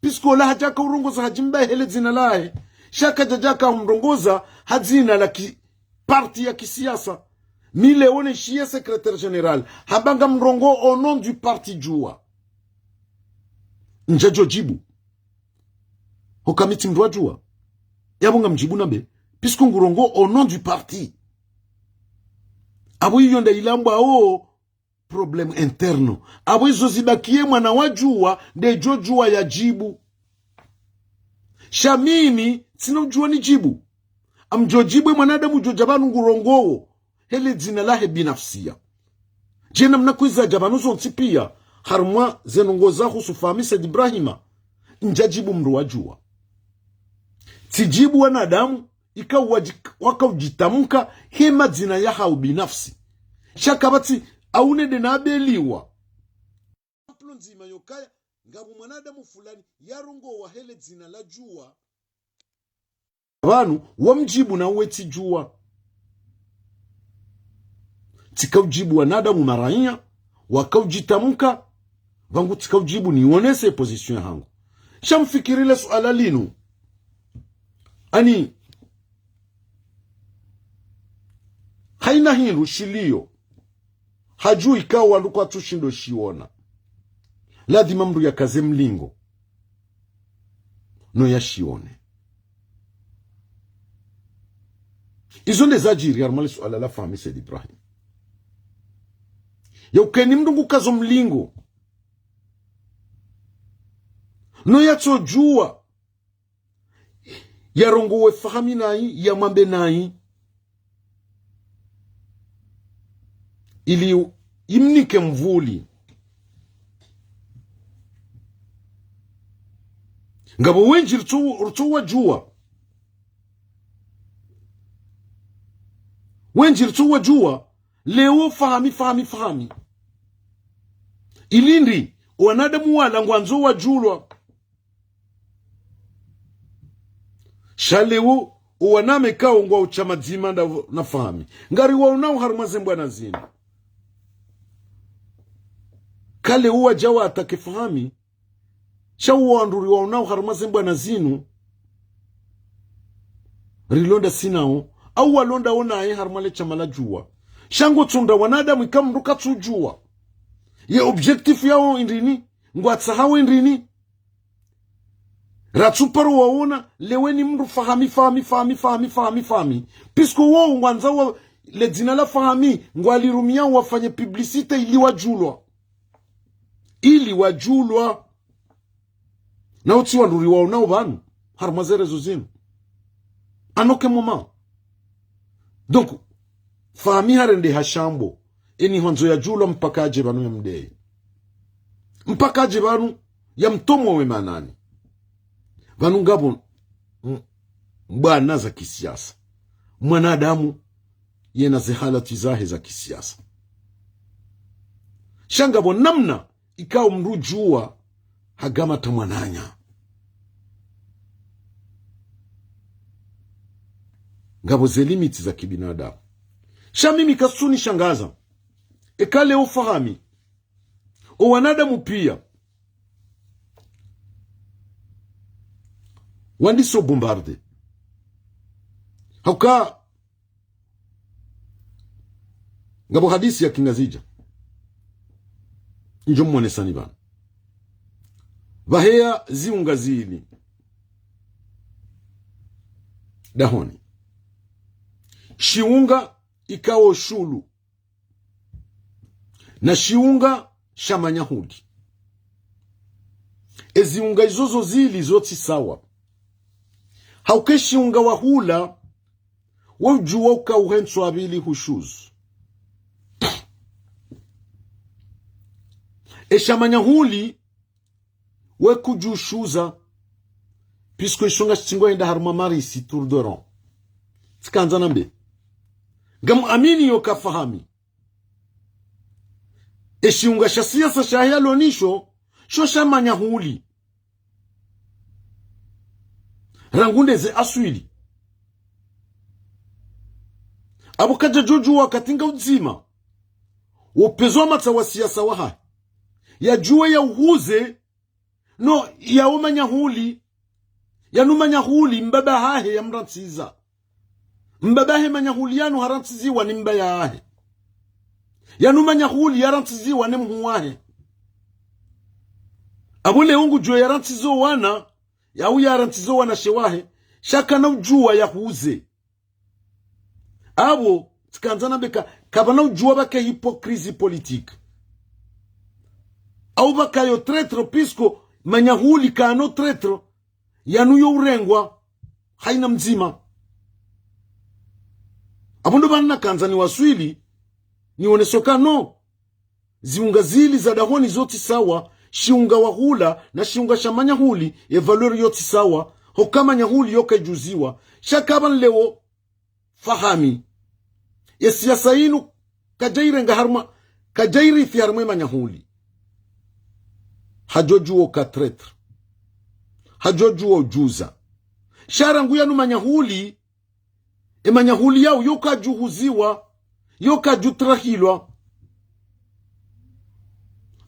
Puisque ola hadja kaurongoza hadji mbaye hele dzina lahe. Sha kadjadja kaumrongoza ha dzina la ki parti ya kisiasa. Mi leo ne shiye secrétaire général. Hamba ngamrongoo au nom du parti Juwa. Ndjadjo djibu. Hoka mi tsi mndru wa Juwa. Yapvo ngamdjibu nambe. Puisque ngurongoo au nom du parti. Apvo iyo nda ilambwao problème interne. Apvo izo zibakiye mwana wa Juwa, nde djo Juwa yadjibu. Sha mimi, tsina udjuwa nidjibu. Amdjo djibu e mwanadamu djo dja pvanu ngurongoo, hele dzina lahe binafsia. Djena mna kwiza dja pvanu zontsi pia, harumwa ze ndrongoo za husu Fahmi Said Ibrahima. Ndjadjibu mndru wa Juwa. Tsidjibu wanadamu, ika wadji-, wakaudjitamka he madzina yahao binafsi. Sha kapvatsi, aune nde nabeliwa. Sampulu ndzima yokaya, ngapvo mwanadamu fulani, yarongowa hele dzina la Juwa. Pvanu, wamdjibu na uwe tsi Juwa. Tsikaudjibu wanadamu maraiya, wakaudjitamka, pvangu tsikaudjibu nionese position yahangu. Sha mfikiri le suala linu. Ani, haina hindru shiliyo, hadju ikao wandru kwatsu shindo shiona. Ladhima mndru yakaze mlingo. No yashione. Izo nde zadjiri harumwa le suala la Fahmi Said Ibrahim. Yaukeni mndru ngukazo mlingo. No yatso Juwa. Yarongowe Fahmi nayi, yamwambe nayi. ili imnike mvuli. Ngapvo wendji ritso, ritso wadjuwa. Wendji ritso wadjuwa. Leo Fahami, Fahami, Fahami. Ili ndi, wanadamu wala ngwandzo wadjulwa. Sha leo, owananya ikao ngwao sha madzima nda, na Fahami. Ngariwaonao harumwa ze mbwana zinu. Ka leo wadja wa attaquer Fahami. Sha owandru riwaonao harumwa ze mbwana zinu. Rilonda sinao. Au walonda onaye harumwa le shama la Juwa. Sha ngotsunda wanadamu ika mndru katsudjuwa. Ye objectif yawo indrini. Ngwatsahao indrini. Ratsuparo waona, leweni mndru Fahami, Fahami, Fahami, Fahami, Fahami, Fahami. Puisque wo ngwandzao le dzina la Fahami, ngwalirumia wafanye publicité ili wadjulwa. Ili wadjulwa. Na utsi wandru riwaonao pvanu, harumwa ze réseaux zinu. À aucun moment. Donc, Fahami harende hashambo, eni hwandzo yadjulwa mpaka yadje pvanu yamdeye. Mpaka yadje pvanu yamtomowe manani. Pvanu ngapvo, m-, mbwana za kisiasa. Mwanadamu yena ze halati zahe za kisiasa. Sha ngapvo namna ikao mndru Juwa hagamata mwananya. Ngapvo ze limite za kibinadamu. Sha mimi katsunishangaza. Eka leo Fahami. Owanadamu pia. Wandiso bombarder. Hauka ngapvo hadisi ya Kingazidja. Ndjo mwonesani pvanu. Pvaheya ziunga zili. Dahoni. Shiunga ikao Shulu. Na shiunga sha Manyahuli. Eziunga izo zo zili zo tsi sawa. Hauka eshiunga wahula, we udjuwa uka uhentswa pvili hushuzu. Esha Manyahuli, we kudjushuza, puisque isho ngashitsingo yenda harumwa marisi, tour de rond. Tsikandza nambe. Ngam amini yo ka Fahami. Eshiunga sha siasa shahe yalo nisho, sho sha Manyahuli. Rangu ndeze aswili. Apvo kadjadjodjuwa wakati nga udzima. Wopvendza matsa wa siasa wahahe. Yadjuwe yauhuze, no, yawo Manyahuli. Yanu Manyahuli mbaba hahe yamrantsiza. Mbaba he Manyahuli yanu harantsiziwa ni mbaya hahe. Yanu Manyahuli yarantsiziwa ne mhuu wahe. Apvo leo ngudjuwe yarantsizo wana, yau yarantsizo wanashe wahe, sha kana udjuwa yahuze. Apvo, tsikandza nambe ka, kapvana udjuwa pvake hypocrisie politique. Au pvakayo traître, puisque Manyahuli kano traître, yanu yo urengwa, haina mdzima. Apvo ndo pvanu nakandza niwaswili, nioneso ka no. Ziunga zili za dahoni zo tsi sawa, shiunga wahula, na shiunga sha Manyahuli, ye valeur yo tsi sawa, hoka Manyahuli yo kaidjuziwa, sha kapvana leo, Fahami. Ye siasa inu, kadjairenga harumwa, kadjairithi harumwa Manyahuli. Hadjodjuwa uka traître. Hadjodjuwa udjuza. Sha rangu yanu Manyahuli, e Manyahuli yau, yo kadjuhuziwa, yo kadjutrahilwa.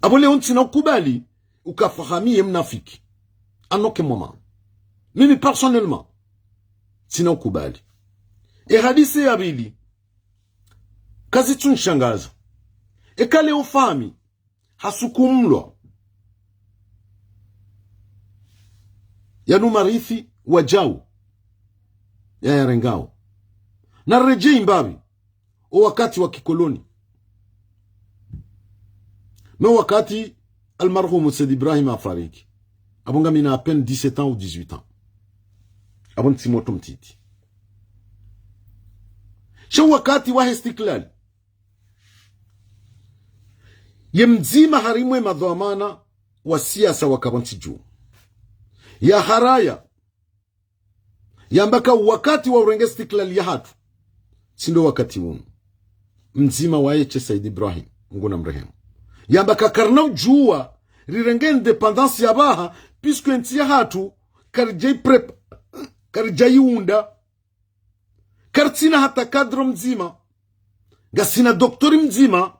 Apvo leo ntsina ukubali, uka Fahami ye mnafiki. À aucun moment. Mimi personnellement. Ntsina ukubali. E hadisi ya pvili. Kazitsunishangaza. Eka leo Fahami. Hasukumlwa. Yanu marithi wadjau. Yayarengao. Na redjei mbapvi. O wakati wa kikoloni. No wakati almarhumu Said Ibrahim afariki. Apvo ngamina à peine dix-sept ans ou dix-huit ans. Apvo ntsi motro mtiti. Sha wakati wa istiklal. Ye mdzima harimwa ye madhwamana wa siasa waka pvo ntsi dju, yaharaya, yamba ka wakati wa urenge istiklali yahatru, tsi ndo wakati unu. Mdzima waye she Said Ibrahim, Mungu namrehemu, yamba ka karina udjuwa rirenge indépendance ya pvaha, puisque ntsi yahatru karidja iprep-, karidja iunda. Karitsina hata cadre mdzima. Ngasina docteur mdzima,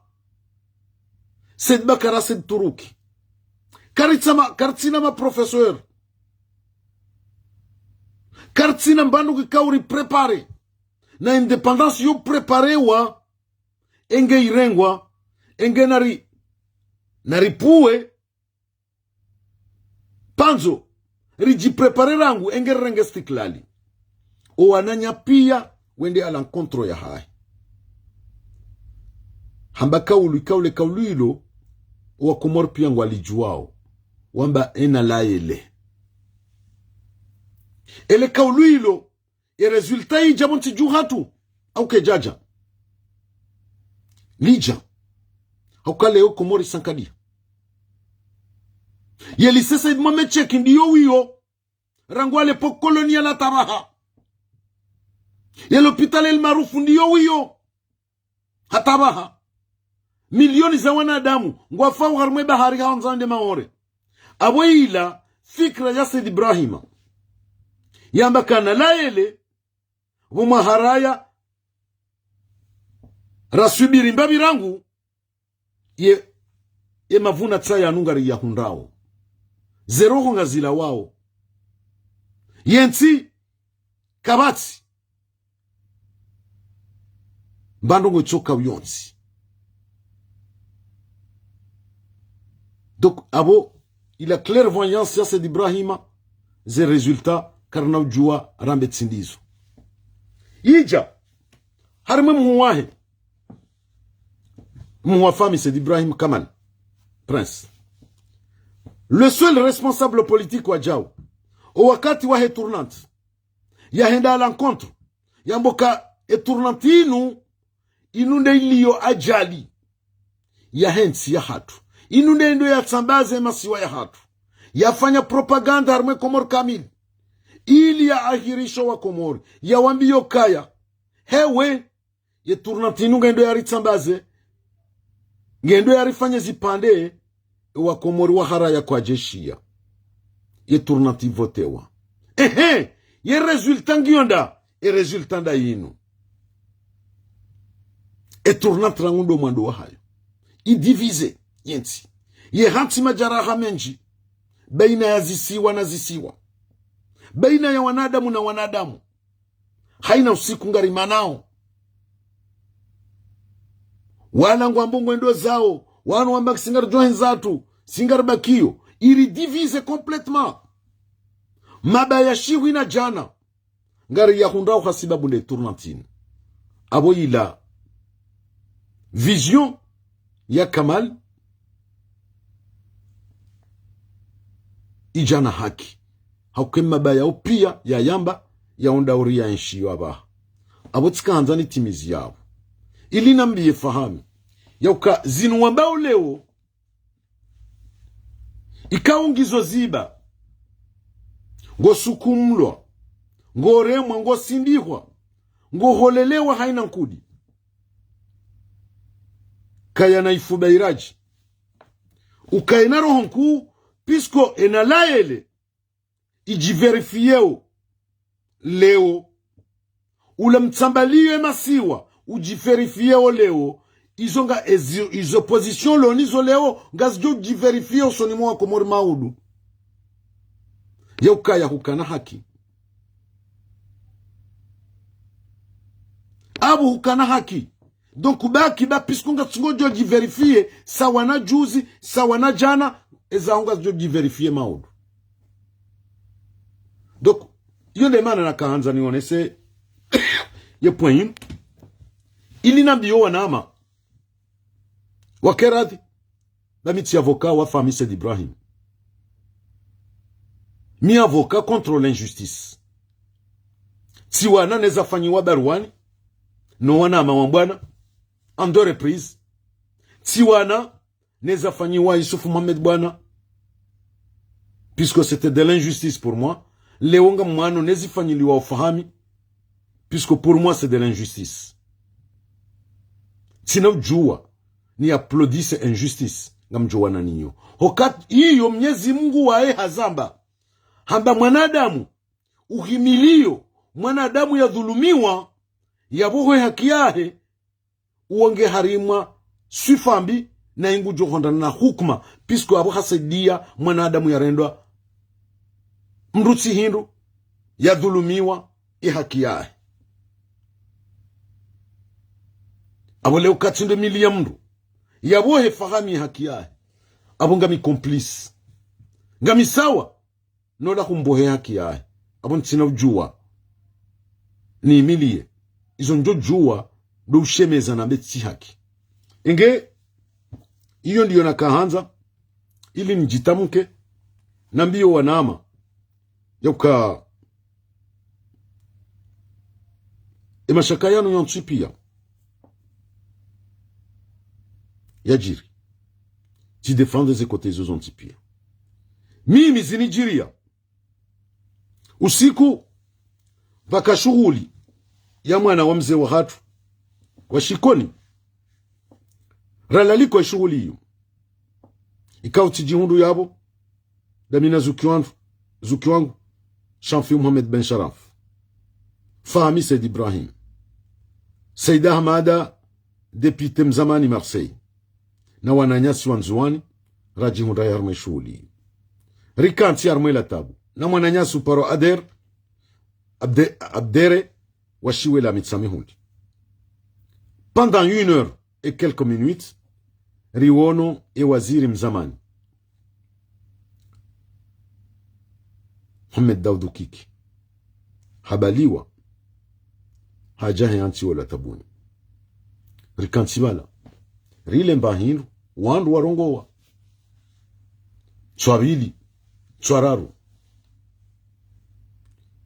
Said Bakar Said Turuki. Karitsama-, karitsina ma professeur. Karitsina mbandru kikauri préparer. Na indépendance yo préparewa, enge irengwa, enge nari, nari pvuwe pandzo, ridji préparer rangu enge rirenge istiklali. O wananya piya wende à l'encontre yahahe. Hamba kauli, kauli, kauli ilo, o Wakomori piya ngwalidjuwao, wamba ena layele. Ele kauli ilo, e résultat idja pvo ntsi dju hatru, au kayidjadja? Lidja. Hauka leo Komori sankadia. Ye lycée Said Mohamed Cheikh ndiyo wiyo, rangu à l'époque coloniale hata pvaha. Ye l'hôpital El Maarouf ndiyo wiyo, hata pvaha. Milioni za wanadamu ngwafao harimwa ye bahari hawandza wende Maore. Apvo ila fikira ya Said Ibrahima, yamba ka ena layele, pvo mwaharaya, raswubiri mbapvi rangu, ye, ye mavuna tsaya nungari yahundrao. Ze roho ngazilawao. Ye ntsi kapvatsi. Mbandrongo itsoka uyontsi. Donc, apvo, ila clairvoyance ya Said Ibrahima, ze résultat, karina udjuwa rambe tsi ndizo. Idja, harimwa e muhu wahe, muhu wa famille Said Ibrahim Kamal, Prince. Le seul responsable politique wadjau, o wakati wahe tournante, yahenda à l'encontre, yamba ka e tournante inu, inu nde iliyo ajali yahe ntsi yahatru. Inu nde ndo yatsambaze masiwa yahatru. Yafanya propaganda harimwa e Komori kamili. Ili yaahirishe Wakomori. Yawambiye ukaya, hewe, ye tournante inu ngendo yaritsambaze, ngendo yarifanye zipvandre, e Wakomori waharaya kwadjeshiya. Ye tournante ivotewa. Ehe, ye résultat ngiyo nda, e résultat nda yinu. E tournante rangu ndo mwando wahayo, idivisé ye ntsi. Yehantsi majaraha mendji, baina ya zisiwa na zisiwa, baina ya wanadamu na wanadamu. Haina usiku ngarimanao. Wala ngwambo ngwendo zao, wanu wamba ka si ngaridjo hwendza hatru, si ngaribakiyo. Iridivisé complètement. Mabaya shihwi na djana ngariyahundrao hasibabu nde tournante inu. Apvo ila vision ya Kamal idja na haki. Hauka e mabaya o piya yayamba, yaonda uri ya enshi yo apvaha. Apvo tsika handza nitimizi yapvo, ili nambiye fahami, yauka zinu wambao leo, ikao ngizo ziba, ngosukumlwa, ngoremwa, ngosindihwa, ngoholelewa haina nkudi. Kayana ifuba iradji. Ukaye na roho nkuu, puisque ena layele, idjivérifiéo leo. Ula mtsambaliyo e masiwa, udjivérifiéo leo. Izo nga ezi, izo position lo nizo leo, ngazidjo djivérifié usoni mwa Wakomori maudu. Yaukaya hukana haki. Apvo hukana haki. Donc, baki ba, puisque ngatsi ngodjo djivérifié, sawa na juzi, sawa na djana, eza ho ngazidjo djivérifié maudu. Donc, iyo nde mana nakahandza nionese ye point inu. Ili nambiyo wanama wake radhi, ba mi tsi avocat wa famille Said Ibrahim. Mi avocat contre l'injustice. Tsiwana neza fanyiwa Barwani, no wanama wambwana, en deux reprises. Tsiwana ne zafanyiwa Yusuf Mohamed Bwana, puisque c'était de l'injustice pour moi. Leo ngamwano ne zifanyiliwa o Fahami, puisque pour moi c'est de l'injustice. Tsina udjuwa ni applaudisse injustice, ngamdjuwa na ninyo. Hokati iyo Mnyezi Mungu waye hazamba, hamba mwanadamu uhimiliyo mwanadamu yadhulumiwa, yapvohe haki yahe, uwo nge harimwa swifa mbi, naye ngudjo hondana na hukuma, puisque apvo hasaidia mwanadamu yarendwa mdru tsi hindru, yadhulumiwa ye haki yahe. Apvo leo katsi ndo mili ya mdru, yapvohe Fahami ye haki yahe, apvo ngami complice. Ngami sawa nola humpvohe haki yahe. Apvo ntsina udjuwa ni imiliye. Izo ndjo djuwa ndo ushemeza nambe tsi haki. Inge, iyo ndiyo nakahandza, ili nidjitamke, nambiye wanama, yauka, e mashaka yanu yontsi piya yadjiri, tsi défendre ze côté zo zontsi piya. Mimi zinidjiriya. Usiku, pvaka shuhuli ya mwana wa mze wahatru wa Shikoni. Ralalikwa e shuhuli iyo. Ikao tsidjihundru yapvo, ndami na zuki wangu, zuki wangu, Shanfi Mohamed Ben Sharaf, Fahami Said Ibrahim, Said Ahmada, député mzamani Marseille, na wananyasi wa Ndzuwani, radjihundra harumwa e shuhuli. Rikantsi harumwa e latabu na mwananyasi uparo Ader, Abde-, Abdere, washiwe la Mitsamihuli. Pendant une heure et quelques minutes, riwono e waziri mzamani Mohamed Daoudou Kiki habaliwa, hadja he yantsi wola tabuni. Rikantsi pvala, rilemba hindru, wandru warongowa. Tswa pvili, tswa raru.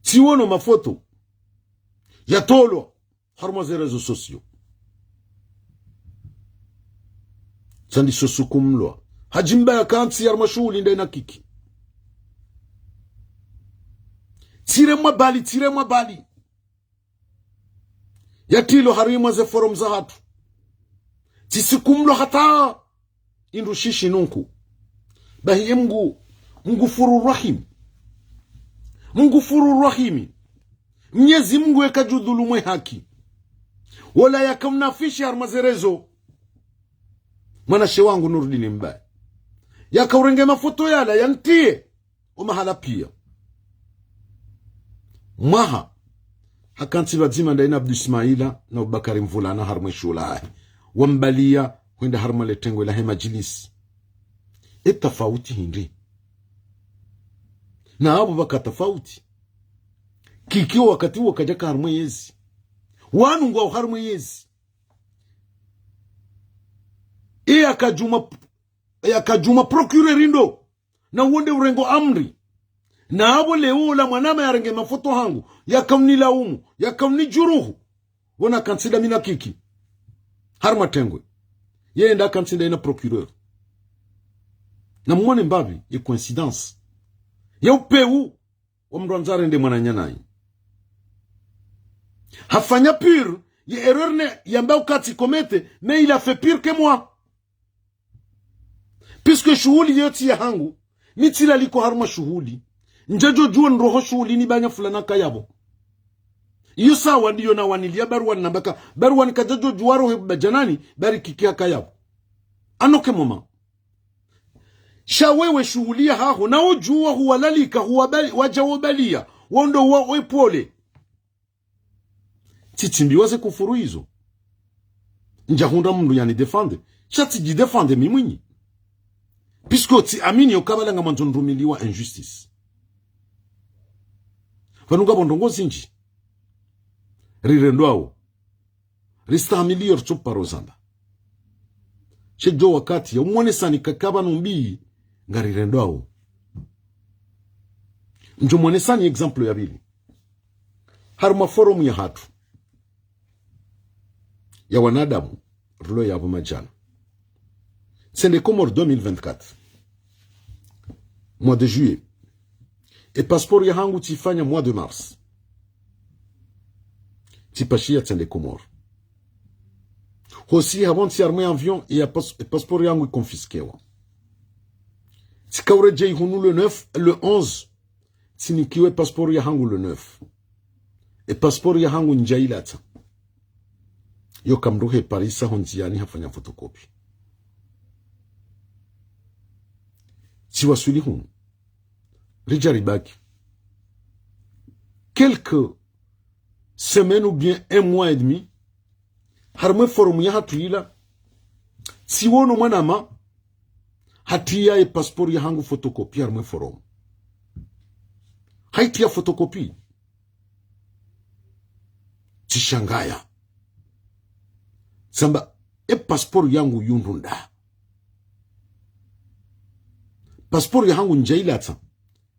Tsiwono mafoto yatolwa harumwa ze réseaux sociaux. Tsandiso sukumlwa. Hadjimba yakantsi harumwa shuhuli ndaye na Kiki. Tsiremwa bali, tsiremwa bali. Yatrilwa harumwa ze forum zahatru. Tsisukumlwa hata indru shishi nunku. Bahi ye Mngu, Mngu Furu Rahim. Mngu Furu Rahimi. Mnyezi Mngu yeka djudhulumu e haki. Wola yaka unafishi harumwa ze réseaux. Mwanashe wangu Nurdin Mbaye. Yaka urenge mafoto yala yantiye o mahala piya. Mwaha, hakantsi pvadzima ndaye na Abdu Ismaila na Abubakari Mvulana harumwa e shuhula hahe. Wambaliya hwenda harumwa le tengwe lahe madjilisi. E tafauti hindri? Na apvo pvaka tafauti. Kiki o wakati wo kadjaka harumwa e yezi. Wanu ngwao harumwa e yezi. E yakadjuma, yakadjuma procureur ndo. Na uwo nde urengo amri. Na apvo leo ola mwanama yarenge mafoto hangu, yakaunilaumu, yakaunidjuruhu. Wona kantsi ndami na Kiki harumwa tengwe. Yeye nda kantsi ndaye na procureur. Na mwone mbapvi ye coïncidence ya upvewu wa mndru andza arende mwananya nayi. Hafanya pire ye erreur ne yamba ukatsi commettre, mais il a fait pire que moi. Puisque shuhuli yo tsi ya hangu, mi tsilalikwa harumwa shuhuli. Ndjadjo djuwa ndroho shuhuli ni banya fulana kayapvo. Iyo sawa ndiyo nawaniliya baruwa namba ka, baruwa ni kadjadjo djuwa rohe badjanani, bari Kiki hakayapvo. À aucun moment. Sha wewe shuhuli ya haho, na udjuwa huwalalika, huwabali-, wadja wobaliya, wondo wa epole. Tsitsimbiwa ze kufuru izo. Ndjahundra mndru yani défendre. Sha tsidji défendre mi mwinyi. Puisque tsiamini yo kabala ngamwandzo ndrumiliwa injustice. Pvanu ngapvo ndrongo zindji rirendwawo. Ristahamili yo ritsoparo zamba. She djo wakati ya umwonesani kakapvanu mbi ngarirendwawo. Ndjo mwonesani exemple ya pvili. Harumwa forum yahatru ya wanadamu, rilo yapvo madjana. Tsende Comores deux mille vingt-quatre, mois de juillet. E passeport yahangu tsifanya mois de mars. Tsipashia tsende Comores. Hosi hapvo ntsi harumwa avion, e ya pas-, e passeport yahangu iconfisquewa. Tsika uredjei hunu le neuf, le onze. Tsinikiwe passeport yahangu le neuf. E passeport yahangu ndjailatsa. Yoka mndru heparisa ho ndziani hafanya photocopie. Tsiwaswili hunu. Ridja ribaki quelques semaines ou bien un mois et demi. Harumwa e forum yahatru ila, tsiwono mwanama hatriya e passeport yahangu photocopie harumwa e forum. Haitriya photocopie. Tsishangaya. Tsamba, e passeport yahangu yundru nda. Passeport yahangu ndjailatsa,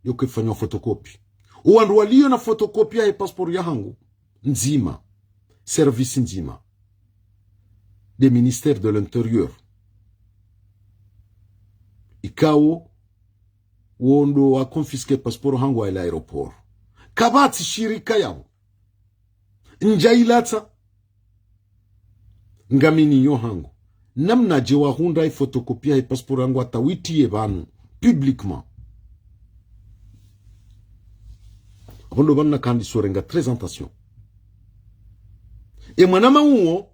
yoka ifanywa photocopie. Owandru walio na photocopie yahe passeport yahangu ndzima, service ndzima de ministère de l'Intérieur. Ikao, wo ndo waconfisque passeport hangu hahe l'aéroport. Kapvatsi shirika yapvo. Ndjailatsa. Ngaminiyo hangu. Namnadje wahundra e photocopie yahe passeport yahangu hata witriye pvanu, publiquement. Apvo ndo pvanu nakandisa urenga présentation. E mwanama uwo,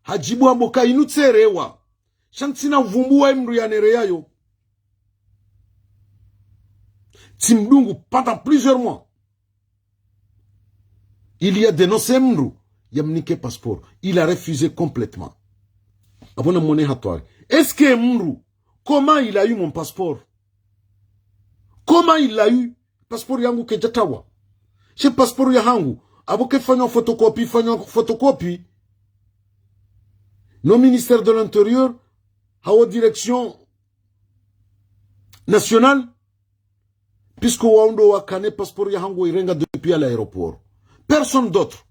hadjibu hamba ka inu tserewa. Sha ntsina uvumbuwa e mndru yanereyayo. Tsimdungu pendant plusieurs mois. Il a dénoncé mndru yamnike passeport. Il a refusé complètement. Apvo namwone hatwari. Est-ce que mndru, comment il a eu mon passeport? Comment il l'a eu? Passeport yahangu kaidjatrawa. She passeport yahangu, apvo kaifanywa photocopie, ifanywa photocopie no ministère de l'Intérieur, hawo direction nationale, puisque wao ndo wakana e passeport yahangu wairenga depuis à l'aéroport. Personne d'autre.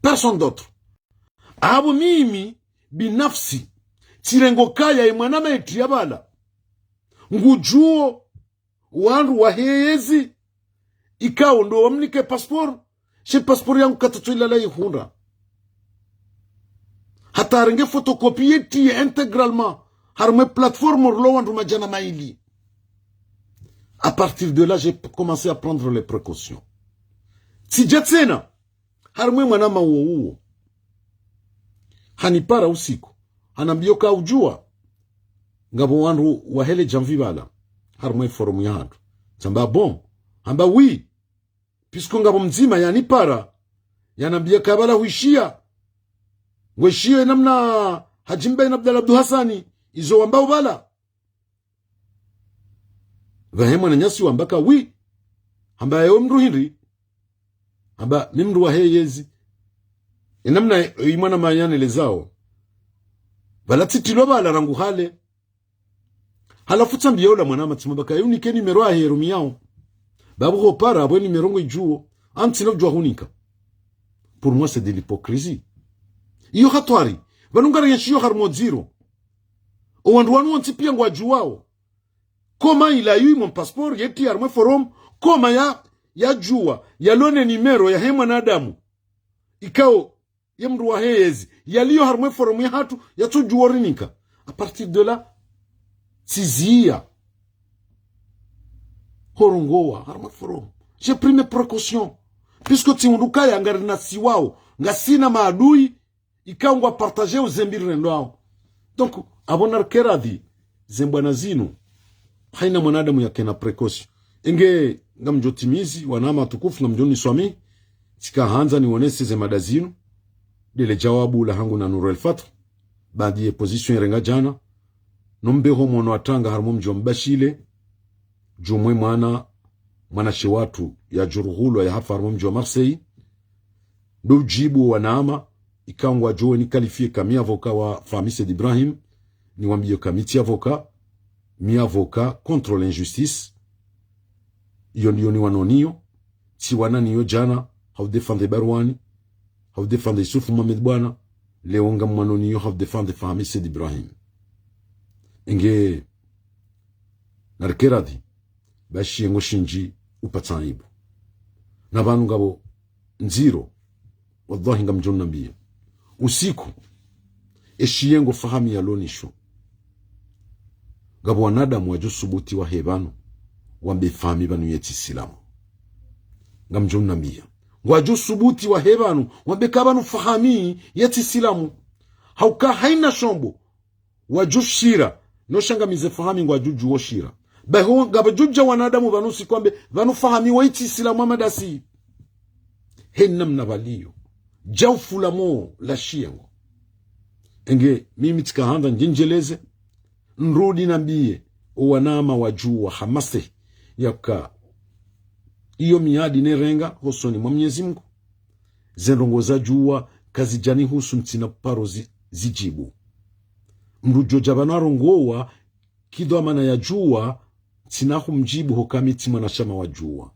Personne d'autre. Apvo mimi, binafsi, tsirengo kaya e mwanama etriya pvala. Ngudjuo wandru wahe yezi, ikao ndo wamnike passeport, she passeport yahangu katsotso ilala ihundra. Hata harenge photocopie yetriye intégralement harumwa e plateforme rilo wandru madjana mayili. À partir de là, j'ai commencé à prendre les précautions. Tsidja tsena, harumwa e mwanama uwo uwo. Hanipara usiku. Hanambiyo ka udjuwa, ngapvo wandru wahe le djamvi pvala harumwa e forum yahatru. Tsamba bon. Hamba oui. Puisque ngapvo mdzima yanipara, yanambiya ka pvala hwishiya. Ngweshiyo e namna Hadji Mbaye na Abdallah Abdou Hassani, izo wambao pvala. Pvahe mwananyasi wamba ka oui. Hamba ewe mndru hindri? Hamba mi mndru wahe yezi. E namna e, e mwanama yanelezao. Pvala tsitrilwa pvala rangu hale. Halafu tsambiya ola mwanama tsimwamba ka ye unike numéro yahe rumiyao. Babu hopara apvo e numéro ngoidjuo. Ntsina udjuwa hunika. Pour moi, c'est de l'hypocrisie. Iyo hatwari. Pvanu ngarienshio harumwa dziro. Owandru wanu wontsi piya ngwadjuwao. Comment il a eu mon passeport, yetriya harumwa e forum, comment ya, yadjuwa, yalo ne numéro yahe mwanadamu. Ikao, ye mndru wahe yezi, yaliyo harumwa e forum yahatru, yatsodjuwa urinika. À partir de là, tsiziya. Horongowa, harumwa e forum. J'ai pris mes précautions. Puisque tsihundru kaya ngarinasiwao, ngasina maadui, ikao ngwapartageo ze mbi rirendao. Donc, apvo narike radhi, ze mbwana zinu, haina mwanadamu yakena précaution. Enge ngamdjotimizi, wanama watukufu, ngamdjoniswamihi, tsika handza niwonese ze mada zinu, ndele djawabu lahangu na Nour El Fath, baanda ye position irenga djana, no mbeho mwono watranga harumwa o mdji wa Mbashile, djumwe mwana, mwanashe watru yadjuruhulwa yahafa harumwa o mdji wa Marseille, ndo udjibu wanama, ikao ngwadjo weniqualifier ka mi avocat wa famille Said Ibrahim, niwambiyo ka mi tsi avocat, mi avocat contre l'injustice, iyo ndiyo niwanoniyo, tsiwananiyo djana, haudéfendre Barwani, haudéfendre Youssouf Mohamed Bwana, leo ngamwanoniyo haudéfendre famille Said Ibrahim. Enge narike radhi, ba shiyengo shindji upatsa aibu. Na pvanu ngapvo ndziro, wallahi ngamdjo nambiya. Usiku, eshiyengo Fahami yalonishwa. Ngapvo wanadamu wadjo subuti wahe pvanu, wambe Fahami pvanu yetsi silamu. Ngamdjo nambiya. Ngwadjo subuti wahe pvanu, wambe ka pvanu Fahami yetsi silamu. Hauka haina shombo, wadjo shira, no shangamize Fahami ngwadjo djuwo shira. Baho ngapvadjo dja wanadamu pvanu usiku wambe, pvanu Fahami waitsi silamu amadasi. He namna pvaliyo. Dja ufula mo la shiyengo. Enge, mimi tsika handza ndjendjeleze, nrudi nambiye, owanama wadjuwa hamase, yaka, iyo miadi nerenga, hosoni mwa Mwenyezi Mungu. Ze ndrongo zadjuwa, kazidjanihusu ntsina paro zi-, zidjibu. Mdru djo dja pvanu harongowa, kidhwamana ya djuwa, ntsina humdjibu hoka mi tsi mwanashama wa djuwa.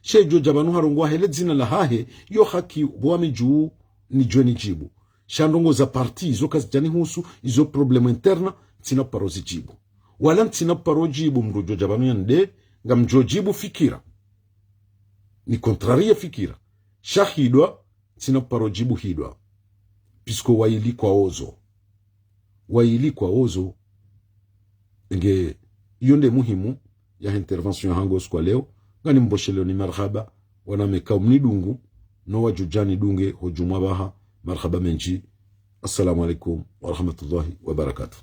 She djo dja pvanu harongowa hele dzina lahahe, yo haki pvo wami dju, nidjuwe nidjibu. Sha ndrongo za parti, izo kazidjanihusu, izo problème interne, ntsina paro zidjibu. Wala ntsina paro djibu mdru djo dja pvanu yande, ngamdjo djibu fikira. Ni contrarier fikira. Sha hidwa, ntsina paro djibu hidwa. Puisque waili kwa ozo. Waili kwa ozo. Enge, iyo nde muhimu ya intervention yahangu usiku wa leo. Nganimbosheleoni marahaba, wanameka mnidungu, no wadjo dja nidunge hodjumwa pvaha, marahaba mendji. Assalamu alaikum wa rahmatullahi wa barakatuh.